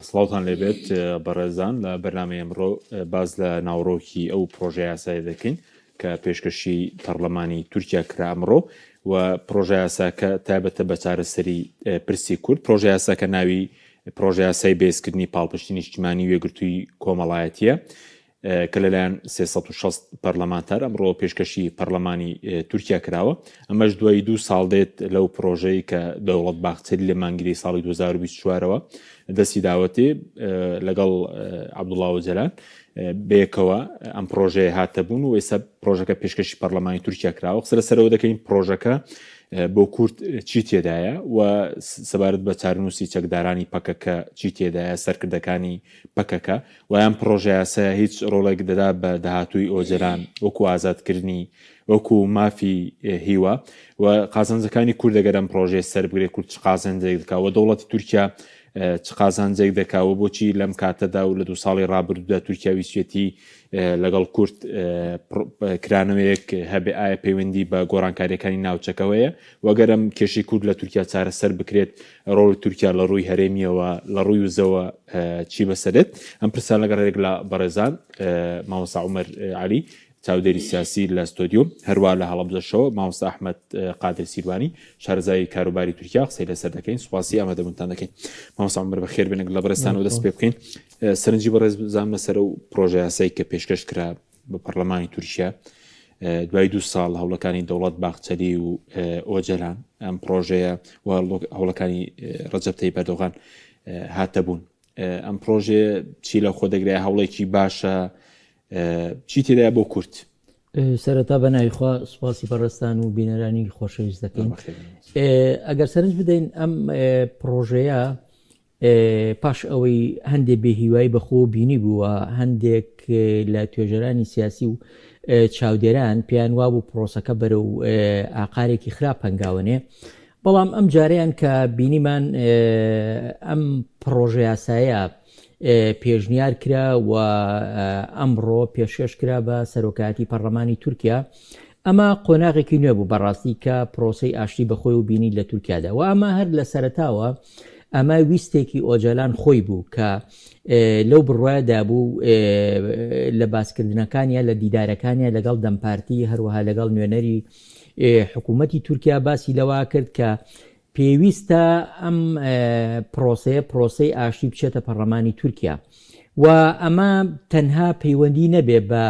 سڵاوتان لێبێت بەڕێزان لە بەرنامەی ئەمڕۆ باس لە ناوەڕۆکی ئەو پرۆژە یاسایە دەکەین کە پێشکەشی پەرلەمانی تورکیا کرا ئەمڕۆ و پرۆژە یاساکە تایبەتە بە چارەسەری پرسی کورد پرۆژە یاساکە ناوی پرۆژە یاسای بێزکردنی پاڵپشتی نیشتیمانی وێگرتووی کۆمەڵایەتیە کە لەلایەن 360 پەرلەمانتار ئەمڕۆ پێشکەشی پەرلەمانی تورکیا کراوە ئەمەش دوای دوو ساڵ دێت لەو پرۆژەی کە دەوڵەت باخچەلی لە مانگیری ساڵی 2024ەوە دەستی داوەتێ لەگەڵ عەبدوڵا ئۆجەلان بەیەکەوە ئەم پرۆژەیە هاتە بوون و ئێستا پرۆژەکە پێشکەشی پەرلەمانی تورکیا کراوە قسە لەسەرەوە دەکەین پرۆژەکە بۆ کورد چی تێدایە و سەبارەت بە چارنووسی چەکدارانی پەکەکە چی تێدایە سەرکردەکانی پەکەکە و ئەم پڕۆژەیاسایە هیچ ڕۆڵێک دەدا بە داهاتووی ئۆجەلان وەکو ئازادکردنی وەکو مافی هیوا و قازانجەکانی کورد ئەگەر ئەم پڕۆژەیە سەربگرێت کورد چ قازانجێک دەکا و دەوڵەتی تورکیا چ قازانجێک دەکا و بۆچی لەم کاتەدا و لە دوو ساڵی ڕابردوودا تورکیا ویستێتی لەگەڵ کورد کرانەوەیەک هەبێ ئایا پەیوەندی بە گۆڕانکاریەکانی ناوچەکەوەیە وەگەر ئەم کێشەی کورد لە تورکیا چارەسەر بکرێت ڕۆڵی تورکیا لە ڕووی هەرێمیەوە لە ڕووی وزەوە چی بەسەرێت ئەم پرسیار لەگەڵ هەرێک لە بەڕێزان مامۆستا عومەر عەلی چاودێری سیاسی لە ستۆدیۆ هەروە لە هەڵەبجەشەوە مامۆستا ئەحمەد قادر سیروانی شارەزای کاروباری تورکیا قسەی لەسەر دەکەین سوپاسی ئامادەبوونتان دەکەین مامۆستا عومەر بەخێر بێن لە بەڕێزتانەوە دەست پێ بکەین سەرنجی بەڕێز بزانم لەسەر ئەو پرۆژە یاسای کە پێشکەش کرا بە پەرلەمانی تورکیا دوای دوو ساڵ هەوڵەکانی دەوڵەت باخچەلی و ئۆجەلان ئەم پرۆژەیە و هەوڵەکانی ڕەجەب تەیب ئەردۆغان هاتە بوون ئەم پرۆژەیە چی لە خۆ دەگرێت هەوڵێکی باشە چی تێدایە بۆ کورد؟ سەرەتا بە ناوی خوا سوپاسی بەڕێزتان و بینەرانی خۆشەویست دەکەین ئەگەر سەرنج بدەین ئەم پرۆژەیە پاش ئەوەی هەندێ بێهیوایی بەخۆوە بینیبوو و هەندێک لە توێژەرانی سیاسی و چاودێران پێیان وابوو پرۆسەکە بەرەو ئاقارێکی خراپ هەنگاوەنێ، بەڵام ئەم جارەیان کە بینیمان ئەم پڕۆژە یاسایە پێشنیار کرا و ئەمڕۆ پێشکەش کرا بە سەرۆکایەتی پەڕلەمانی تورکیا، ئەمە قۆناغێکی نوێ بوو بەڕاستی کە پرۆسەی ئاشتی بەخۆیەوە بینی لە تورکیادا و ئەمە هەر لە سەرەتاوە ئەمە ویستێکی ئۆجالان خۆی بوو کە لەو بڕوایەدا بوو لە باسکردنەکانیا لە دیدارەکانیا لەگەڵ دەمپارتی هەروەها لەگەڵ نوێنەری حکوومەتی تورکیا باسی لەوە کرد کە پێویستە ئەم پرۆسەیە پرۆسەی ئاشتی بچێتە پەڕلەمانی تورکیا و ئەمە تەنها پەیوەندی نەبێ بە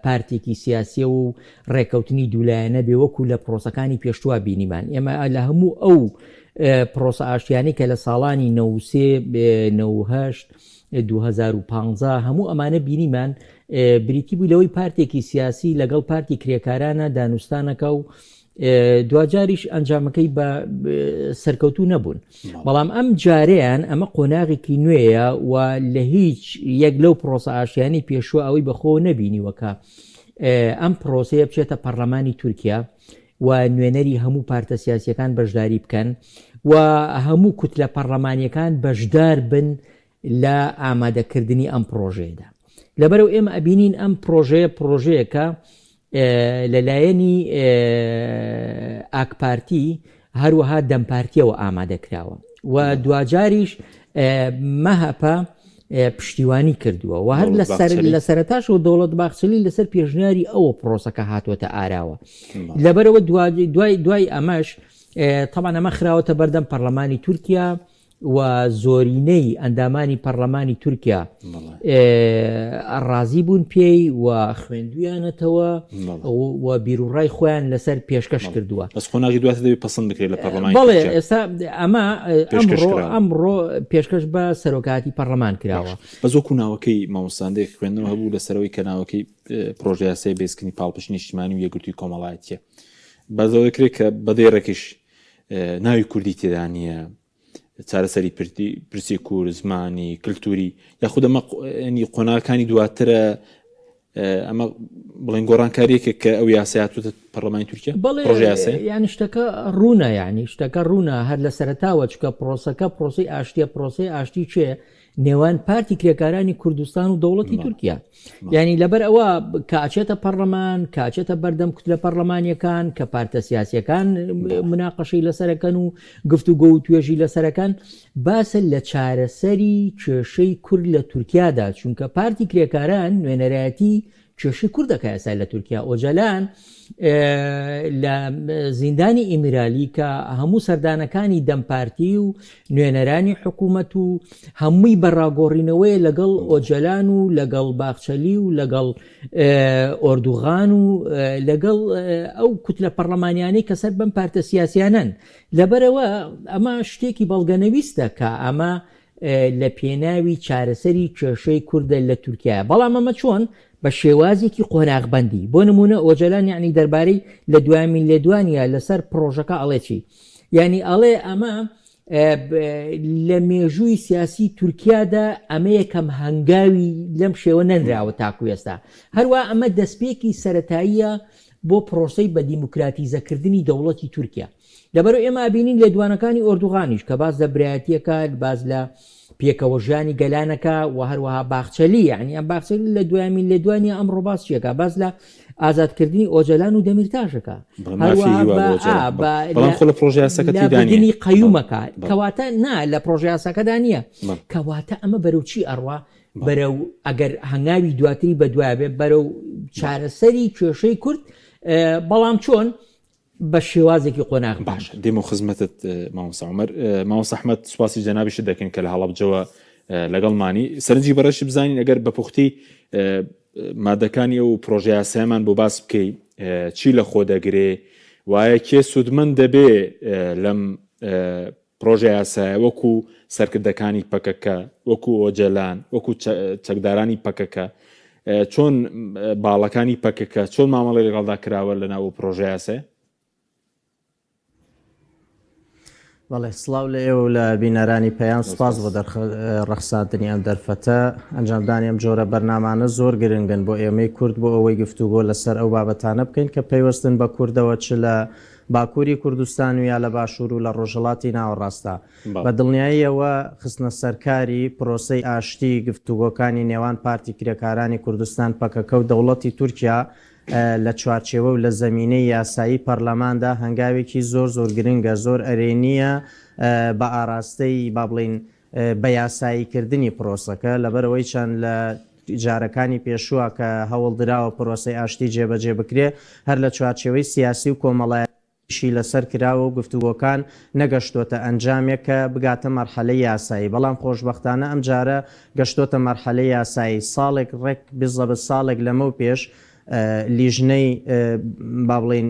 پارتێکی سیاسیە و ڕێکەوتنی دوولایەنە بێ وەکو لە پرۆسەکانی پێشتوە بینیمان ئێمە لە هەموو ئەو پرۆسە ئاشتیانەی کە لە ساڵانی 93 98 2015 هەموو ئەمانە بینیمان بریتی بوو لەوەی پارتێکی سیاسی لەگەڵ پارتی کرێکارانە دانوستانەکە و دواجاریش ئەنجامەکەی بە سەرکەوتوو نەبوون بەڵام ئەم جارەیان ئەمە قۆناغێکی نوێیە و لە هیچ یەک لەو پرۆسە ئاشتیانی پێشوە ئەوەی بەخۆ نەبینیوەکە ئەم پرۆسەیە بچێتە پەرلەمانی تورکیا و نوێنەری هەموو پارتە سیاسیەکان بەشداری بکەن و هەموو کوتلە پەرلەمانیەکان بەشدار بن لە ئامادەکردنی ئەم پڕۆژەیەدا. لەبەرئەوە ئێمە ئەبینین ئەم پڕۆژەیە پڕۆژەیەکە لەلایەنی ئاکپارتی هەروەها دەمپارتیەوە ئامادە کراوە و دواجاریش مەهەپە پشتیوانی کردووە و هەر لە سەرتاش و دەوڵەت باخچلی لەسەر پێشنیاری ئەوە پرۆسەکە هاتووەتە ئاراوە لەبەرەوە دوای دوای ئەمەش تەمان ئەمە خراوەتە بەردەم پەرلەمانی تورکیا و زۆرینەی ئەندامانی پەڕلەمانی تورکیا ڕازی بوون پێی و خوێندویانەتەوە و بیروڕای خۆیان لەسەر پێشکەش کردووە. بەس قۆناغی دواتر دەبێت پەسەند بکرێت لە پەڕلەمانی بەڵێ ئێستا ئەمە ئەمڕۆ ئەمڕۆ پێشکەش بە سەرۆکایەتی پەڕلەمان کراوە. بەس وەکو ناوەکەی مامۆستا هەندێک خوێندنەوە هەبوو لەسەرەوەی کە ناوەکەی پڕۆژە یاسای بەهێزکردنی پاڵپشتی نیشتیمانی و یەکگرتووی کۆمەڵایەتیە بەس ئەوە دەکرێت کە بە دێڕێکیش ناوی کوردی تێدا نییە چارەسەری پرسی کورد زمانی کللتوری یاخود ئەمە قۆناغەکانی دواترە ئەمە بڵێن گۆڕانکاریەکە کە ئەو یاسایاتوتە پەرلەمانی تورکیا بەڵێ یانی شتەکە ڕوونە یانی شتەکە ڕوونە هەر لە سەرتاوە چکە پرۆسەکە پرۆسی ئاشتیە پرۆسی ئاشتی چێ؟ نێوان پارتی کرێکارانی کوردستان و دەوڵەتی تورکیا. یعنی لەبەر ئەوە کە ئەچێتە پەرلەمان کە ئەچێتە بەردەم کوتلە پەرلەمانیەکان کە پارتە سیاسیەکان مناقەشەی لەسەرەکەن و گفتوگۆ و توێژی لەسەرەکان باسە لە چارەسەری کێشەی کورد لە تورکیادا چونکە پارتی کرێکاران نوێنەرایەتی کێشەی کورد دەکا ئێستا لە تورکیا ئۆجەلان لە زیندانی ئیمیرالی کە هەموو سەردانەکانی دەم پارتی و نوێنەرانی حکوومەت و هەمووی بەڕاگۆڕینەوەی لەگەڵ ئۆجەلان و لەگەڵ باخچەلی و لەگەڵ ئۆردوغان و لەگەڵ ئەو کوتلە پەرلەمانیانەی کە سەر بەم پارتە سیاسیانەن لەبەرەوە ئەمە شتێکی بەڵگەنەویستە کە ئەمە لە پێناوی چارەسەری کێشەی کوردە لە تورکیایە، بەڵام ئەمە چۆن؟ بە شێوازێکی قۆناغبەندی، بۆ نموونە ئۆجەلان یەعنی دەربارەی لە دوایەمین لێدوانیا لەسەر پڕۆژەکە ئەڵێ چی؟ یەعنی ئەڵێ ئەمە لە مێژووی سیاسی تورکیادا ئەمە یەکەم هەنگاوی لەم شێوە نەنراوە تاکو ئێستا، هەروا ئەمە دەستپێکی سەرەتاییە بۆ پڕۆسەی بە دیموکراتیزەکردنی دەوڵەتی تورکیا. لەبەرئەوە ئێمە ئەبینین لێدوانەکانی ئۆردوغانیش کە باس لە برایەتیەکە باس لە پێکەوە ژیانی گەلانەکە و هەروەها باخچەلی یعنی ئەم باخچەلی لە دوایمین لێدوانی ئەمڕۆ باس چیەکە باس لە ئازادکردنی ئۆجەلان و دەمیرتاشەکە پرۆژیاسەکەدانی قەیومەکە کەواتە نا لە پرۆژیاسەکەدا نییە کەواتە ئەمە بەرەو چی ئەڕوا بەرەو ئەگەر هەنگاوی دواتری بەدوای بێ بەرەو چارەسەری کێشەی کورد بەڵام چۆن بە شێوازێکی قۆناغ باشە دێمەوە خزمەتت مامۆستا عومەر. مامۆستا ئەحمەد سوپاسی جەنابیشت دەکەین کە لە هەڵەبجەوە لەگەڵمانی. سەرنجی بەڕێزیشت بزانین ئەگەر بە پوختی مادەکانی ئەو پرۆژە یاسایەمان بۆ باس بکەی چی لە خۆ دەگرێ وایە کێ سوودمەند دەبێ لەم پرۆژە یاسایە وەکو سەرکردەکانی پەکەکە، وەکو ئۆجەلان، وەکو چەکدارانی پەکەکە، چۆن باڵەکانی پەکەکە چۆن مامەڵەی لەگەڵدا کراوە لەناو ئەو پرۆژە یاسایە؟ بەڵێ سڵاو لە ئێوە و لە بینەرانی پەیام سپاس بۆ ڕەخساندنی ئەم دەرفەتە ئەنجامدانی ئەم جۆرە بەرنامانە زۆر گرنگن بۆ ئێمەی کورد بۆ ئەوەی گفتوگۆ لەسەر ئەو بابەتانە بکەین کە پەیوەستن بە کوردەوە چ لە باکووری کوردستان و یا لە باشوور و لە ڕۆژهەڵاتی ناوەڕاستدا. بە دڵنیاییەوە خستنەسەرکاری پرۆسەی ئاشتی گفتوگۆکانی نێوان پارتی کرێکارانی کوردستان پەکەکە و دەوڵەتی تورکیا لە چوارچێوە و لە زەمینەی یاسایی پەرلەماندا هەنگاوێکی زۆر زۆر گرنگە، زۆر ئەرێنییە بە ئاراستەی با بڵێین بە یاسایی کردنی پرۆسەکە، لەبەرئەوەی چەند لە جارەکانی پێشووە کە هەوڵدراوە پرۆسەی ئاشتی جێبەجێ بکرێ هەر لە چوارچێوەی سیاسی و کۆمەڵایەتیشی لەسەر کراوە و گفتوگۆکان نەگەشتۆتە ئەنجامێک کە بگاتە مەرحەلەی یاسایی بەڵام خۆشبەختانە ئەمجارە گەشتۆتە مەرحەلەی یاسایی ساڵێک ڕێک بزەبت ساڵێک لەمەو پێش لیژنەی با بڵێین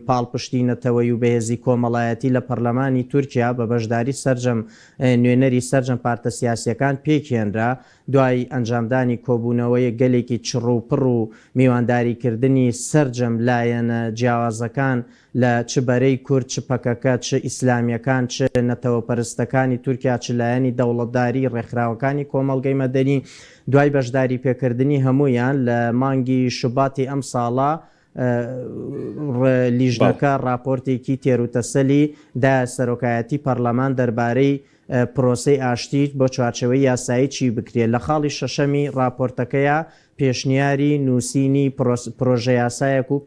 پاڵپشتی نەتەوەیی و بەهێزی کۆمەڵایەتی لە پەرلەمانی تورکیا بە بەشداری سەرجەم نوێنەری سەرجەم پارتە سیاسییەکان پێکهێنرا، دوای ئەنجامدانی کۆبوونەوەی گەلێکی چڕ و پڕ و میوانداریکردنی سەرجەم لایەنە جیاوازەکان لە چ بەرەی کورد، چ پەکەکە، چ ئیسلامییەکان، چ نەتەوەپەرستەکانی تورکیا، چ لایەنی دەوڵەتداری، ڕێکخراوەکانی کۆمەڵگەی مەدەنی، دوای بەشداریپێکردنی هەموویان لە مانگی شوباتی ئەمساڵا لیژنەکە ڕاپۆرتێکی تێروتەسەلی دایە سەرۆکایەتی پەرلەمان دەربارەی پرۆسەی ئاشتی بۆ چوارچێوەی یاسایی چی بکرێت. لە خاڵی شەشەمی ڕاپۆرتەکەیا پێشنیاری نووسینی پرۆژەیاسایەک و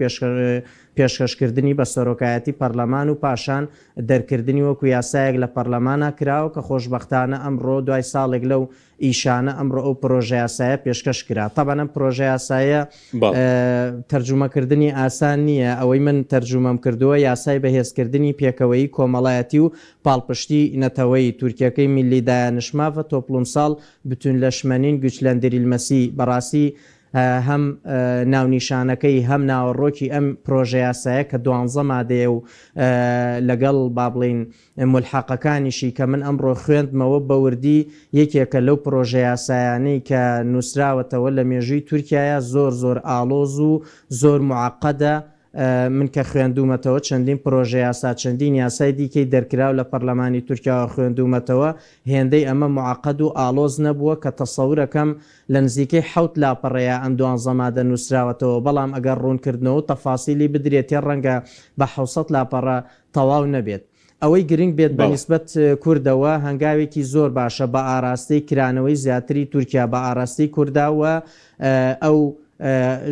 پێشکەشکردنی بە سەرۆکایەتی پەرلەمان و پاشان دەرکردنی وەکو یاسایەک لە پەرلەمانا کراوە کە خۆشبەختانە ئەمڕۆ دوای ساڵێک لەو ئیشانە ئەمڕۆ ئەو پرۆژەیاسایە پێشکەش کرا. تەبعەن ئەم پرۆژەیاسایە تەرجومەکردنی ئاسان نییە، ئەوەی من تەرجومەم کردووە یاسای بەهێزکردنی پێکەوەیی کۆمەڵایەتی و پاڵپشتی نەتەوەیی، تورکیەکەی Milli Dayanışma ve Toplumsal Bütünleşmenin Güçlendirilmesi، بەڕاستی هەم ناونیشانەکەی هەم ناوەڕۆکی ئەم پرۆژەیاسایە کە دوانزە مادەیە و لەگەڵ با بڵێین مولحەقەکانیشی کە من ئەمڕۆ خوێندمەوە بە وردی یەکێکە لەو پرۆژەیاسایانەی کە نووسراوەتەوە لە مێژووی تورکیایا زۆر زۆر ئاڵۆز و زۆر موعەقەدە من کە خوێندوومەتەوە چەندین پرۆژەیاسا چەندین یاسای دیکەی دەرکراو لە پەرلەمانی تورکیاوە خوێندوومەتەوە هێندەی ئەمە موعەقەد و ئاڵۆز نەبووە کە تەسەورەکەم لە نزیکەی حەوت لاپەڕەیا ئەم دوانزە مادە نووسراوەتەوە بەڵام ئەگەر ڕوونکردنەوە و تەفاسیلی بدرێتێ ڕەنگە بە حەوسەد لاپەڕە تەواو نەبێت. ئەوەی گرنگ بێت بە نیسبەت کوردەوە هەنگاوێکی زۆر باشە بە ئاراستەی کرانەوەی زیاتری تورکیا بە ئاراستەی کوردا و ئەو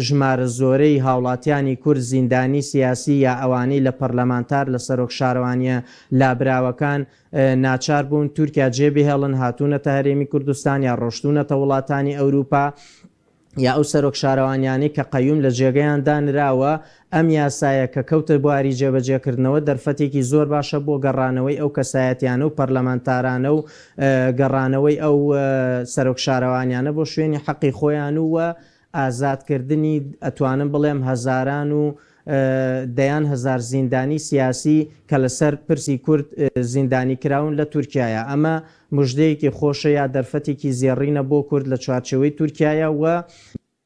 ژمارە زۆرەی هاوڵاتیانی کورد زیندانی سیاسی یا ئەوانەی لە پەرلەمانتار لە سەرۆک شارەوانیە لابراوەکان ناچار بوون تورکیا جێ بهێڵن هاتوونەتە هەرێمی کوردستان یا ڕۆشتوونەتە وڵاتانی ئەوروپا یا ئەو سەرۆک شارەوانیانەی کە قەیوم لە جێگەیان دانراوە، ئەم یاسایە کە کەوتە بواری جێبەجێکردنەوە دەرفەتێکی زۆر باشە بۆ گەڕانەوەی ئەو کەسایەتیانە و پەرلەمانتارانە و گەڕانەوەی ئەو سەرۆک شارەوانیانە بۆ شوێنی حەقی خۆیان و و ئازادکردنی ئەتوانم بڵێم هەزاران و دەیان هەزار زیندانی سیاسی کە لەسەر پرسی کورد زیندانی کراون لە تورکیایە. ئەمە مژدەیەکی خۆشە یا دەرفەتێکی زێڕینە بۆ کورد لە چوارچێوەی تورکیایە و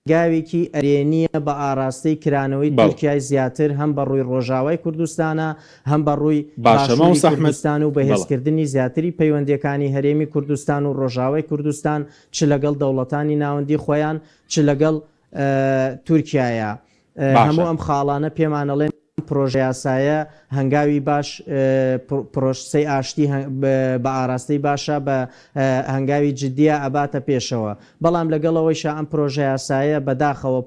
هەنگاوێکی ئەرێنییە بە ئاراستەی کرانەوەی تورکیای زیاتر هەم بە ڕووی ڕۆژاوای کوردستانا هەم بە ڕووی باشووری کوردستان و بەهێزکردنی زیاتری پەیوەندییەکانی هەرێمی کوردستان و ڕۆژاوای کوردستان چ لەگەڵ دەوڵەتانی ناوەندی خۆیان چ لەگەڵ تورکیایە. هەموو ئەم خاڵانە پێمان ئەڵێن ئەم پرۆژەیاسایە هەنگاوی باش پرۆسەی ئاشتی بە ئاراستەی باشە بە هەنگاوی جدیە ئەباتە پێشەوە. بەڵام لەگەڵ ئەوەیشا ئەم پرۆژەیاسایە بەداخەوە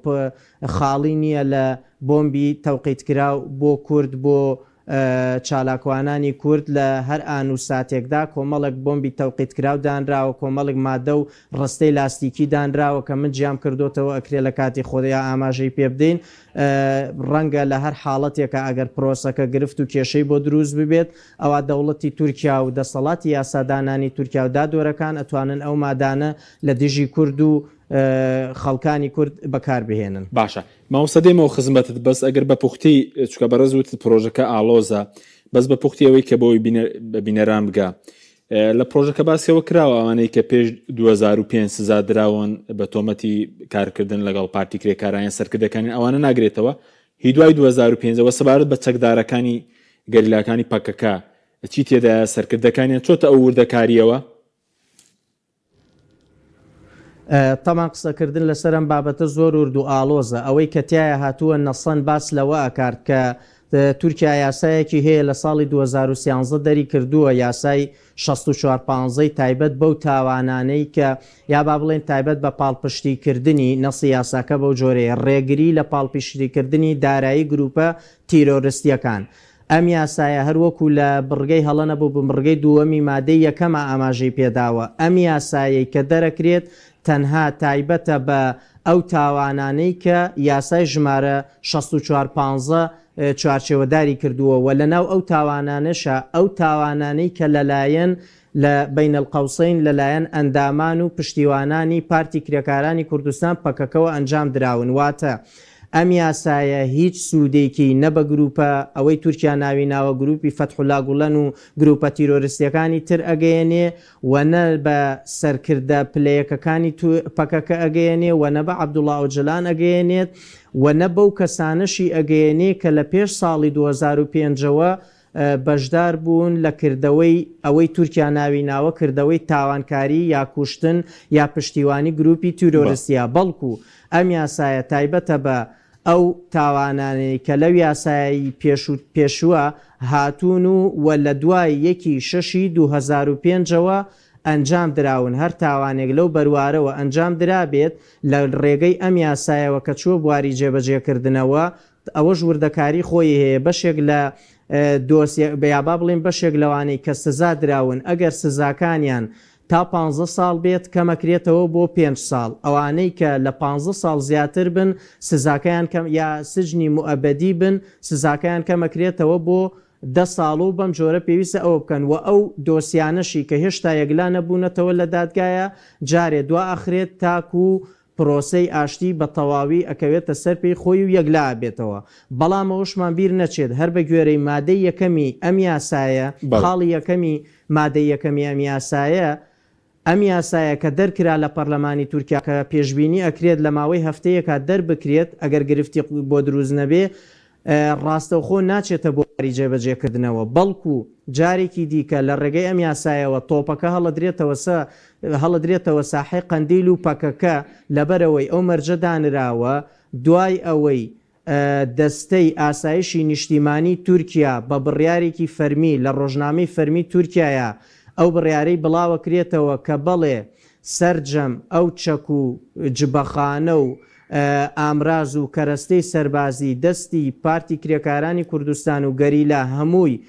خاڵی نییە لە بۆمبی تەوقیتکراو بۆ کورد بۆ چالاکوانانی کورد لە هەر ئان و ساتێکدا کۆمەڵێک بۆمبی تەوقیتکراو دانراوە، کۆمەڵێک مادە و ڕستەی لاستیکی دانراوە کە من جیام کردۆتەوە ئەکرێ لە کاتی خۆیا ئاماژەی پێ بدەین. ڕەنگە لە هەر حاڵەتێکا ئەگەر پرۆسەکە گرفت و کێشەی بۆ دروست ببێت ئەوا دەوڵەتی تورکیا و دەسەڵاتی یاسادانانی تورکیا و دادوەرەکان ئەتوانن ئەو مادانە لە دژی کورد و خەڵکانی کورد بەکار بهێنن. باشە مامۆستا دێمەوە خزمەتت بەس ئەگەر بە پوختی چونکە بەڕێز وتت پرۆژەکە ئاڵۆزە بەس بە پوختی ئەوەی کە بۆی بە بینەران بگا لە پرۆژەکە باسیەوە کراوە ئەوانەی کە پێش 2005 سزا دراون بە تۆمەتی کارکردن لەگەڵ پارتی کرێکاران سەرکردەکانی ئەوانە ناگرێتەوە هی دوای 2005ەوە سەبارەت بە چەکدارەکانی گەریلاکانی پەکەکە چی تێدایە سەرکردەکانیان چۆتە ئەو وردەکاریەوە؟ تەبعەن قسەکردن لەسەر ئەم بابەتە زۆر ورد و ئاڵۆزە، ئەوەی کە تیایا هاتووە نەسەن باس لەوە ئەکارت کە تورکیا یاسایەکی هەیە لە ساڵی 2013 دەری کردووە یاسای 64 پانزەی تایبەت بەو تاوانانەی کە یا با بڵێین تایبەت بە پاڵپشتی کردنی نەسی یاساکە بەو جۆرەیە ڕێگری لە پاڵپشتی کردنی دارایی گروپە تیرۆرستیەکان ئەم یاسایە هەر وەکو لە بڕگەی هەڵە نەبووبم بڕگەی دووەمی مادەی یەکەما ئاماژەی پێداوە ئەم یاسایەی کە دەرەکرێت تەنها تایبەتە بە ئەو تاوانانەی کە یاسای ژمارە 64 پانزە چوارچێوەداری کردووە و لەناو ئەو تاوانانەشا ئەو تاوانانەی کە لەلایەن لە بین القوسین لەلایەن ئەندامان و پشتیوانانی پارتی کرێکارانی کوردستان پەکەکەوە ئەنجام دراون واتە ئەم یاسایە هیچ سوودێکی نە بە گروپە ئەوەی تورکیا ناوی ناوە گروپی فەتحولا گوڵەن و گروپە تیرۆرستیەکانی تر ئەگەیەنێ و نە بە سەرکردە پلەیەکەکانی پەکەکە ئەگەیەنێ و نە بە عەبدوڵا ئۆجەلان ئەگەیەنێت و نە بەو کەسانەشی ئەگەیەنێ کە لە پێش ساڵی 2005 ەوە بەشدار بوون لە کردەوەی ئەوەی تورکیا ناوی ناوە کردەوەی تاوانکاری یا کوشتن یا پشتیوانی گروپی تیرۆرستیە بەڵکو ئەم یاسایە تایبەتە بە ئەو تاوانانەی کە لەو یاسایەی پێشوو پێشووە هاتوون و و لە دوای یەکی شەشی 2005 ەوە ئەنجام دراون هەر تاوانێک لەو بەروارەوە ئەنجام درابێت لە ڕێگەی ئەم یاسایەوە کە چووە بواری جێبەجێکردنەوە ئەوەش وردەکاری خۆی هەیە، بەشێک لە دۆسیە یا با بڵێین بەشێک لەوانەی کە سزا دراون ئەگەر سزاکانیان تا پانزە ساڵ بێت کەمەکرێتەوە بۆ پێنج ساڵ، ئەوانەی کە لە پانزە ساڵ زیاتر بن سزاکەیان کەم یا سجنی موئەبەدی بن سزاکەیان کەمەکرێتەوە بۆ دە ساڵ و بەم جۆرە پێویستە ئەوە بکەن و ئەو دۆسیانەشی کە هێشتا یەکلا نەبوونەتەوە لە دادگایە جارێ دوا ئەخرێت تاکوو پرۆسەی ئاشتی بە تەواوی ئەکەوێتە سەر پێی خۆی و یەکلا ئەبێتەوە. بەڵام ئەوەشمان بیر نەچێت هەر بە گوێرەی مادەی یەکەمی ئەم یاسایە، خاڵی یەکەمی مادەی یەکەمی ئەم یاسایە، ئەم یاسایە کە دەرکرا لە پەرلەمانی تورکیا کە پێشبینی ئەکرێت لە ماوەی هەفتەیەکا دەربکرێت ئەگەر گرفتی بۆ دروست نەبێ، ڕاستەوخۆ ناچێتە بواری جێبەجێکردنەوە، بەڵکو جارێکی دیکە لە ڕێگەی ئەم یاسایەوە تۆپەکە هەڵەدرێتەوە سە هەڵەدرێتەوە ساحەی قەندیل و پەکەکە، لەبەرئەوەی ئەو مەرجە دانراوە دوای ئەوەی. دەستەی ئاسایشی نیشتیمانی تورکیا بە بڕیارێکی فەرمی لە ڕۆژنامەی فەرمی تورکیایا ئەو بڕیارەی بڵاوەکرێتەوە کە بەڵێ سەرجەم ئەو چەک و جبەخانە و ئامراز و کەرەستەی سەربازی دەستی پارتی کرێکارانی کوردستان و گەریلا هەمووی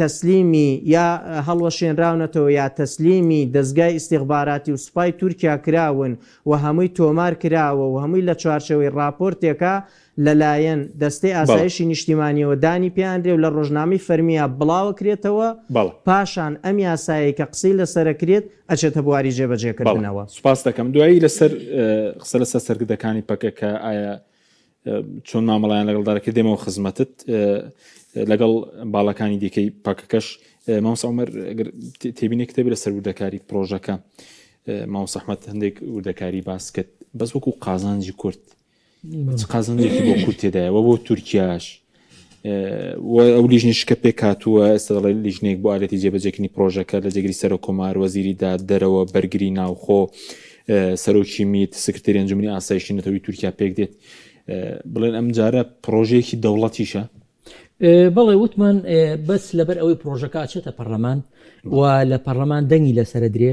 تەسلیمی یا هەڵوەشێنراونەتەوە یا تەسلیمی دەزگای ئیستیخباراتی و سوپای تورکیا کراون و هەمووی تۆمار کراوە و هەمووی لە چوارچێوەی ڕاپۆرتێکا لەلایەن دەستەی ئاسایشی نیشتیمانیەوە دانی پێئەنرێ و لە ڕۆژنامەی فەرمییا بڵاوەکرێتەوە، پاشان ئەم یاسایەی کە قسەی لەسەرەکرێت ئەچێتە بواری جێبەجێکردنەوە. سوپاست دەکەم. دوایی لەسەر قسە لەسەر سەرکردەکانی پەکەکە ئایا چۆن مامەڵیان لەگەڵدا دەکرێت دێمەوە خزمەتت لەگەڵ باڵەکانی دیکەی پەکەکەش مامۆستا عومەر تێبینی کتێبی لەسەر وردەکاری پرۆژەکە مامۆستا ئەحمەد هەندێک وردەکاری باس کرد بەس وەکو قازانجی کورد چ قازانجێکی بۆ کورد تێدایە وە بۆ تورکیاش ئەو لیژنیش کە پێکهاتووە ئێستا دەڵێ لیژنێک بۆ ئالەتی جێبەجێکردنی پرۆژەکە لە جێگری سەرۆک کۆمار وەزیری داد دەرەوە بەرگری ناوخۆ سەرۆکی میت سکرتێری ئەنجومەنی ئاسایشی نەتەوەی تورکیا پێک دێت بڵێن ئەم جارە پرۆژەیەکی دەوڵەتیشە بەڵێ وتمان بەس لەبەر ئەوەی پرۆژەکە ئەچێتە پەرلەمان و لە پەرلەمان دەنگی لەسەر درێ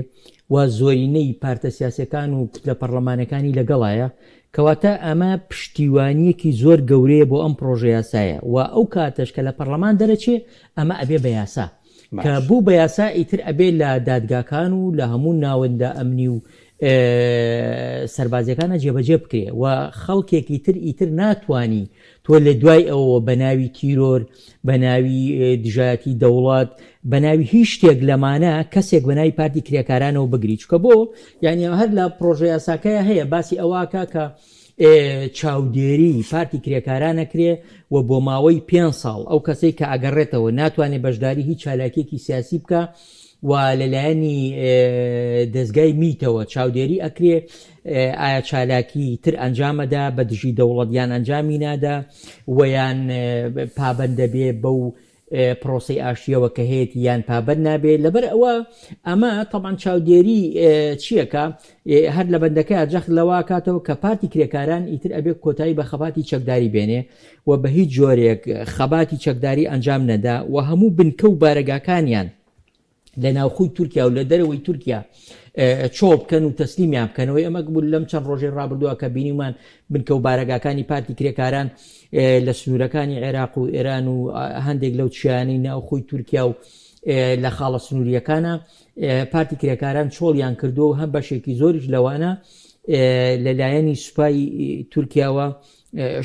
و زۆرینەی پارتە سیاسەکان و کوتلە پەرلەمانەکانی لەگەڵایە کەواتە ئەمە پشتیوانیەکی زۆر گەورەیە بۆ ئەم پرۆژە یاسایە و ئەو کاتەش کە لە پەرلەمان دەرەچێ ئەمە ئەبێ بە یاسا کە بوو بە یاسا ئیتر ئەبێ لە دادگاکان و لە هەموو ناوەندە ئەمنی و سەربازیەکانە جێبەجێ بکرێ و خەڵکێکی تر ئیتر ناتوانی تۆ لە دوای ئەوەوە بە ناوی تیرۆر بە ناوی دژایەتی دەوڵەت بە ناوی هیچ شتێک لەمانە کەسێک بە ناوی پارتی کرێکارانەوە بگری چکە بۆ یعنی هەر لە پرۆژە یاساکەیە هەیە باسی ئەوواکە کە چاودێری پارتی کرێکاران ئەکرێ و بۆ ماوەی پێ ساڵ ئەو کەسەی کە ئەگەڕێتەوە ناتوانێت بەشداری هیچ چالاکیەکی سیاسی بکە و لەلایەنی دەستگای میتەوە چاودێری ئەکرێ ئایا چالاکی تر ئەنجامەدا بە دژی دەوڵەت یان ئەنجامی نادا و یان پابەند دەبێ بەو پرۆسەی ئاشتیەوە کە هەیەتی یان پابەند نابێ لەبەر ئەوە ئەمە تەبعەن چاودێری چیەکە هەر لە بەندەکە جەخت لەوە کاتەوە کە پارتی کرێکاران ئیتر ئەبێ کۆتایی بە خەباتی چەکداری بێنێ و بە هیچ جۆرێک خەباتی چەکداری ئەنجام نەدا و هەموو بنکە و بارەگاکانیان لە ناوخۆی تورکیا و لە دەرەوەی تورکیا چۆڵ بکەن و تەسلیمیان بکەنەوەی ئەمە بوو لەم چەند ڕۆژەی ڕابردووە کە بینیمان بنکە و بارەگاکانی پارتی کرێکاران لە سنوورەکانی عێراق و ئێران و هەندێک لەو چیانەی ناوخۆی تورکیا و لە خاڵە سنووریەکانە پارتی کرێکاران چۆڵیان کردو و هەم بەشێکی زۆریش لەوانە لەلایەنی سوپای تورکیاوە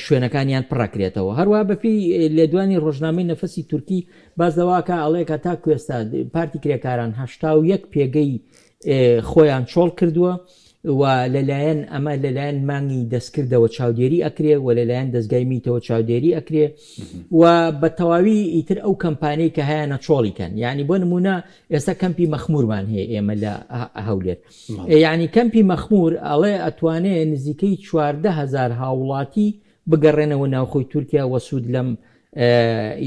شوێنەکانیان پڕەکرێتەوە. هەروەها بەپێی لێدوانی ڕۆژنامەی نەفەسی تورکی باس لەوەکا ئەڵێ کە تا کوێستا پارتی کرێکاران 81 پێگەی خۆیان چۆڵ کردووە و لەلایەن ئەمە لەلایەن مانگی دەستکردەوە چاودێری ئەکرێ و لەلایەن دەستگای میتەوە چاودێری ئەکرێ و بە تەواوی ئیتر ئەو کەمپانەی کە هەیەە چۆڵی کەن یعنی بۆ نمونە ئێستا کەمپی مەخمورمان هەیە ئێمە لە هەولێر یەعنی کەمپی مەخمور ئەڵێ ئەتوانێ نزیکەی 14 هەزار هاوڵاتی بگەڕێنەوە ناوخۆی تورکیا وە سوود لەم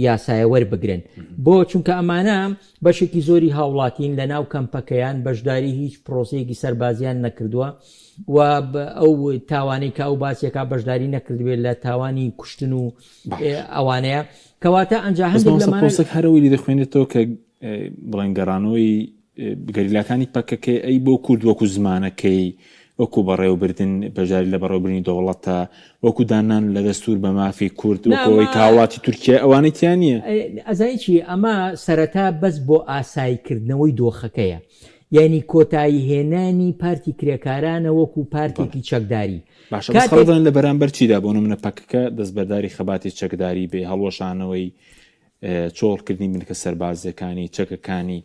یاسایە وەربگرن بۆ چونکە ئەمانە بەشێکی زۆری هاوڵاتین لە ناو کەمپەکەیان بەشداری هیچ پرۆسەیەکی سەربازیان نەکردووە و ئەو تاوانەی کە ئەو باسیەکە بەشداری نەکردوێت لە تاوانی کوشتن و ئەوانەیە کەواتە ئەنج هەندێک لەمانە هەرەوەی دەخوێنێتەوە کە بڵێن گەڕانەوەی گەریلاکانی پەکەکەی ئەی بۆ کورد وەکو زمانەکەی وەکو بەڕێوەبردن بەشداری لە بەڕێوەبردنی دەوڵەتە وەکو دانان لە دەستور بە مافی کورد وەکەوەی کاوڵاتی تورکیا ئەوانەی تیا نییە. ئەزانی چی ئەمە سەرەتا بەس بۆ ئاسایی کردنەوەی دۆخەکەیە یانی کۆتایی هێنانی پارتی کرێکارانە وەکو پارتێکی چەکداری باشە بەس خەڵک دەڵێن لە بەرامبەر چیدا بۆ نمونە پەکەکە دەستبەرداری خەباتی چەکداری بێ هەڵوەشانەوەی چۆڵکردنی بنکە سەربازیەکانی، چەکەکانی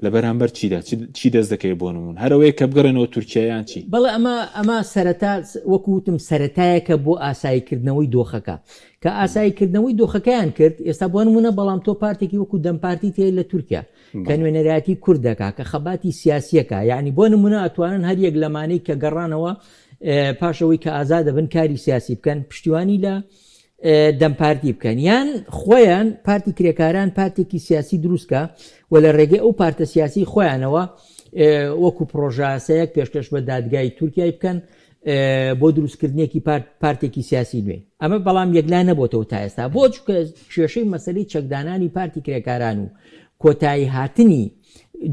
لە بەرامبەر چیدا چی دەست دەکەوێت بۆ نموون هەر ئەوەیە کە بگەڕێنەوە تورکیا یان چی؟ بەڵێ ئەمە ئەمە سەرەتا وەکو وتم سەرەتایەکە بۆ ئاسایی کردنەوەی دۆخەکە کە ئاسایی کردنەوەی دۆخەکەیان کرد ئێستا بۆ نموونە بەڵام تۆ پارتێکی وەکو دەم پارتی تێ لە تورکیا کە نوێنەرایەتی کورد دەکا کە خەباتی سیاسیەکە یعنی بۆ نموونە ئەتوانن هەر یەک لەمانەی کە گەڕانەوە پاش ئەوەی کە ئازاد دەبن کاری سیاسی بکەن پشتیوانی لە دەم پارتی بکەن یان خۆیان پارتی کرێکاران پارتێکی سیاسی دروستکە و لە ڕێگەی ئەو پارتە سیاسی خۆیانەوە وەکو پرۆژاسەیەک پێشکەش بە دادگای تورکیای بکەن. بۆ دروستکردنێکی پارت پارتێکی سیاسی نوێ ئەمە بەڵام یەکلا نەبۆتەوە تا ئێستا بۆ چونکە کێشەی مەسەلەی چەکدانانی پارتی کرێکاران و کۆتایی هاتنی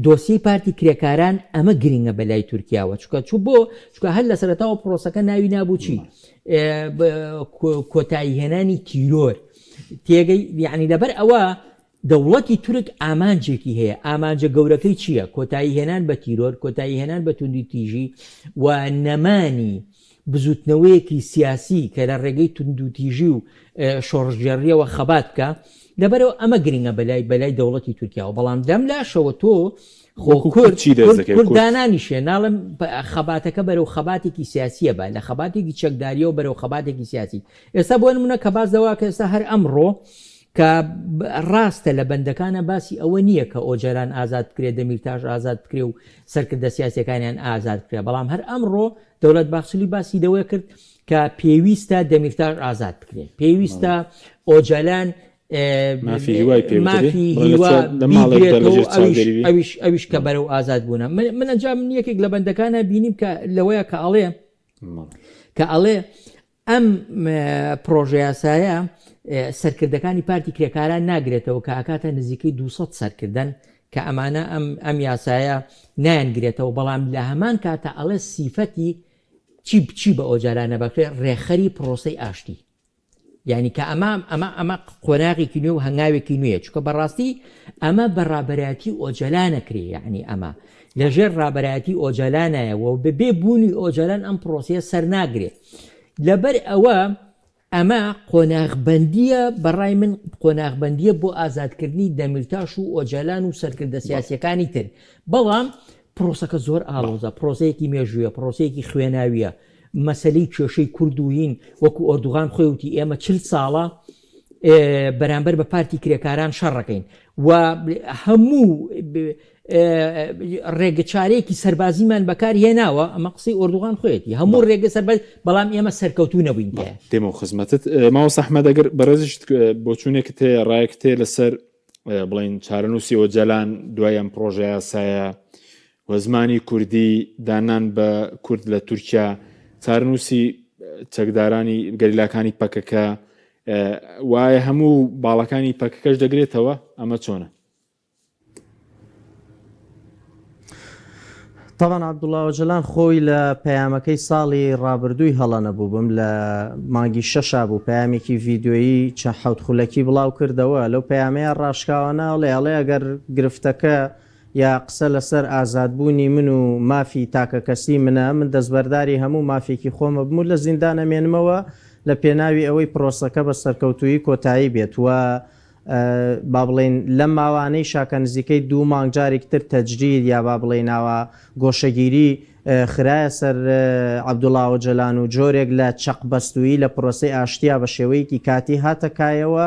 دۆسیەی پارتی کرێکاران ئەمە گرنگە بەلای تورکیاوە چونکە چوو بۆ چونکە هەر لە سەرەتاوە پرۆسەکە ناوی نابوو چی کۆتایی هێنانی تیرۆر تێگەی یعنی لەبەر ئەوە دەوڵەتی تورک ئامانجێکی هەیە، ئامانجە گەورەکەی چییە؟ کۆتایی هێنان بە تیرۆر، کۆتایی هێنان بە توندوتیژی و نەمانی بزووتنەوەیەکی سیاسی کە لە ڕێگەی توندوتیژی و شۆڕشگێڕییەوە خەبات بکا. لەبەرئەوە ئەمە گرنگە بەلای بەلای دەوڵەتی تورکیاوە. بەڵام لەم لاشەوە تۆ خۆ وەکو کورد کورد چی دەست کورد دەکەوێت؟ کورد کورد دانانیشێ ناڵێم خەباتەکە بەرەو خەباتێکی سیاسییە با لە خەباتێکی چەکدارییەوە بەرەو خەباتێکی سیاسی. ئێستا بۆ نموونە کە باس لەوە کە ئێستا هەر ئەمڕۆ کە ڕاستە لە بەندەکانا باسی ئەوە نییە کە ئۆجەلان ئازاد بکرێ، دەمیرتاش ئازاد بکرێ و سەرکردە سیاسییەکانیان ئازاد بکرێ، بەڵام هەر ئەمڕۆ دەولەت باخچلی باسی لەوە کرد کە پێویستە دەمیرتاش ئازاد بکرێ، پێویستە ئۆجەلان مافی هیوای پێ بدرێ، مافی بڵێ لە هیوا چوار لە ماڵێکدا بیگرێتەوە لەژێر ئەویش چاودێری بی. ئەویش ئەویش کە بەرەو ئازاد بوونە. من من ئەنجا من یەکێک لە بەندەکانا بینیم کە لەوەیە کە ئەڵێ کە ئەڵێ ئەم پڕۆژەیاسایە سەرکردەکانی پارتی کرێکاران ناگرێتەوە کە ئەکاتە نزیکەی 200 سەرکردەن کە ئەمانە ئەم ئەم یاسایە نایانگرێتەوە بەڵام لە هەمان کاتە ئەڵێ سیفەتی چی چی بە ئۆجالان نەبەخشێ ڕێکخەری پڕۆسەی ئاشتی یعنی کە ئەمە ئەمە ئەمە قۆناغێکی نوێ و هەنگاوێکی نوێیە چونکە بەڕاستی ئەمە بە ڕابەرایەتی ئۆجەلانەکرێ یعنی ئەمە لەژێر ڕابەرایەتی ئۆجەلانایە و بەبێ بوونی ئۆجەلان ئەم پرۆسەیە سەرناگرێ لەبەر ئەوە ئەمە قۆناغبەندییە بەڕای من قۆناغبەندییە بۆ ئازادکردنی دەمیرتاش و ئۆجەلان و سەرکردە سیاسیەکانی تر بەڵام پرۆسەکە زۆر ئاڵۆزە پرۆسەیەکی مێژوویە پرۆسەیەکی خوێناویە مەسەلەی کێشەی کورد و هین وەکو ئۆردوغان خۆی وتی ئێمە چل ساڵە بەرامبەر بە پارتی کرێکاران شەڕەکەین و هەموو ڕێگەچارەیەکی سەربازیمان بەکار هێناوە ئەمە قسەی ئۆردوغان خۆیەتی هەموو ڕێگە سەرباز بەڵام ئێمە سەرکەوتوو نەبووین تێ دێمەوە خزمەتت مامۆستا ئەحمەد ئەگەر بەڕێزیشت بۆچوونێکت هەیە ڕایەکت هەیە لەسەر بڵین چارەنووسی ئۆجەلان دوای ئەم پڕۆژە یاسایە و زمانی کوردی دانان بە کورد لە تورکیا چارەنووسی چەکدارانی گەریلاکانی پەکەکە وایە هەموو باڵەکانی پەکەکەش دەگرێتەوە ئەمە چۆنە؟ تەبعەن عەبدوڵا ئۆجەلان خۆی لە پەیامەکەی ساڵی ڕابردووی هەڵە نەبووبم لە مانگی شەشا بوو پەیامێکی ڤیدیۆیی چەند حەوت خولەکی بڵاو کردەوە لەو پەیامەیە ڕاشکاوانە ئەڵێ ئەڵێ ئەگەر گرفتەکە یا قسە لەسەر ئازادبوونی من و مافی تاکەکەسی منە من دەستبەرداری هەموو مافێکی خۆمەبم و لە زیندان ئەمێنمەوە لە پێناوی ئەوەی پرۆسەکە بە سەرکەوتوویی کۆتایی بێت و با بڵێین لەم ماوانەیشا کە نزیکەی دوو مانگ جارێکی تر تەجرید یا با بڵێین ئاوا گۆشەگیری خرایە سەر عەبدوڵا ئۆجەلان و جۆرێک لە چەقبەستوویی لە پرۆسەی ئاشتیا بە شێوەیەکی کاتی هاتە کایەوە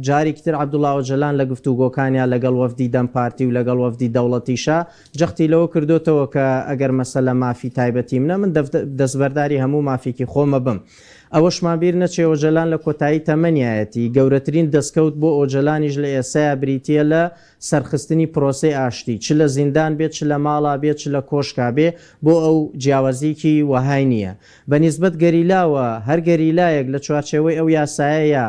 جارێکی تر عەبدوڵا ئۆجەلان لە گفتوگۆکانیا لەگەڵ وەفدی دەم پارتی و لەگەڵ وەفدی دەوڵەتیشا جەختی لەوە کردۆتەوە کە ئەگەر مەسەلە مافی تایبەتی منە من دەستبەرداری هەموو مافێکی خۆمەبم. ئەوەشمان بیر نەچێ ئۆجەلان لە کۆتایی تەمەنیایەتی، گەورەترین دەستکەوت بۆ ئۆجەلانیش لە ئێستایا بریتییە لە سەرخستنی پرۆسەی ئاشتی، چ لە زیندان بێ، چ لە ماڵا بێ، چ لە کۆشکا بێ، بۆ ئەو جیاوازییەکی وەهای نییە. بە نیسبەت گەریلاوە، هەر گەریلایەک لە چوارچێوەی ئەو یاسایەیا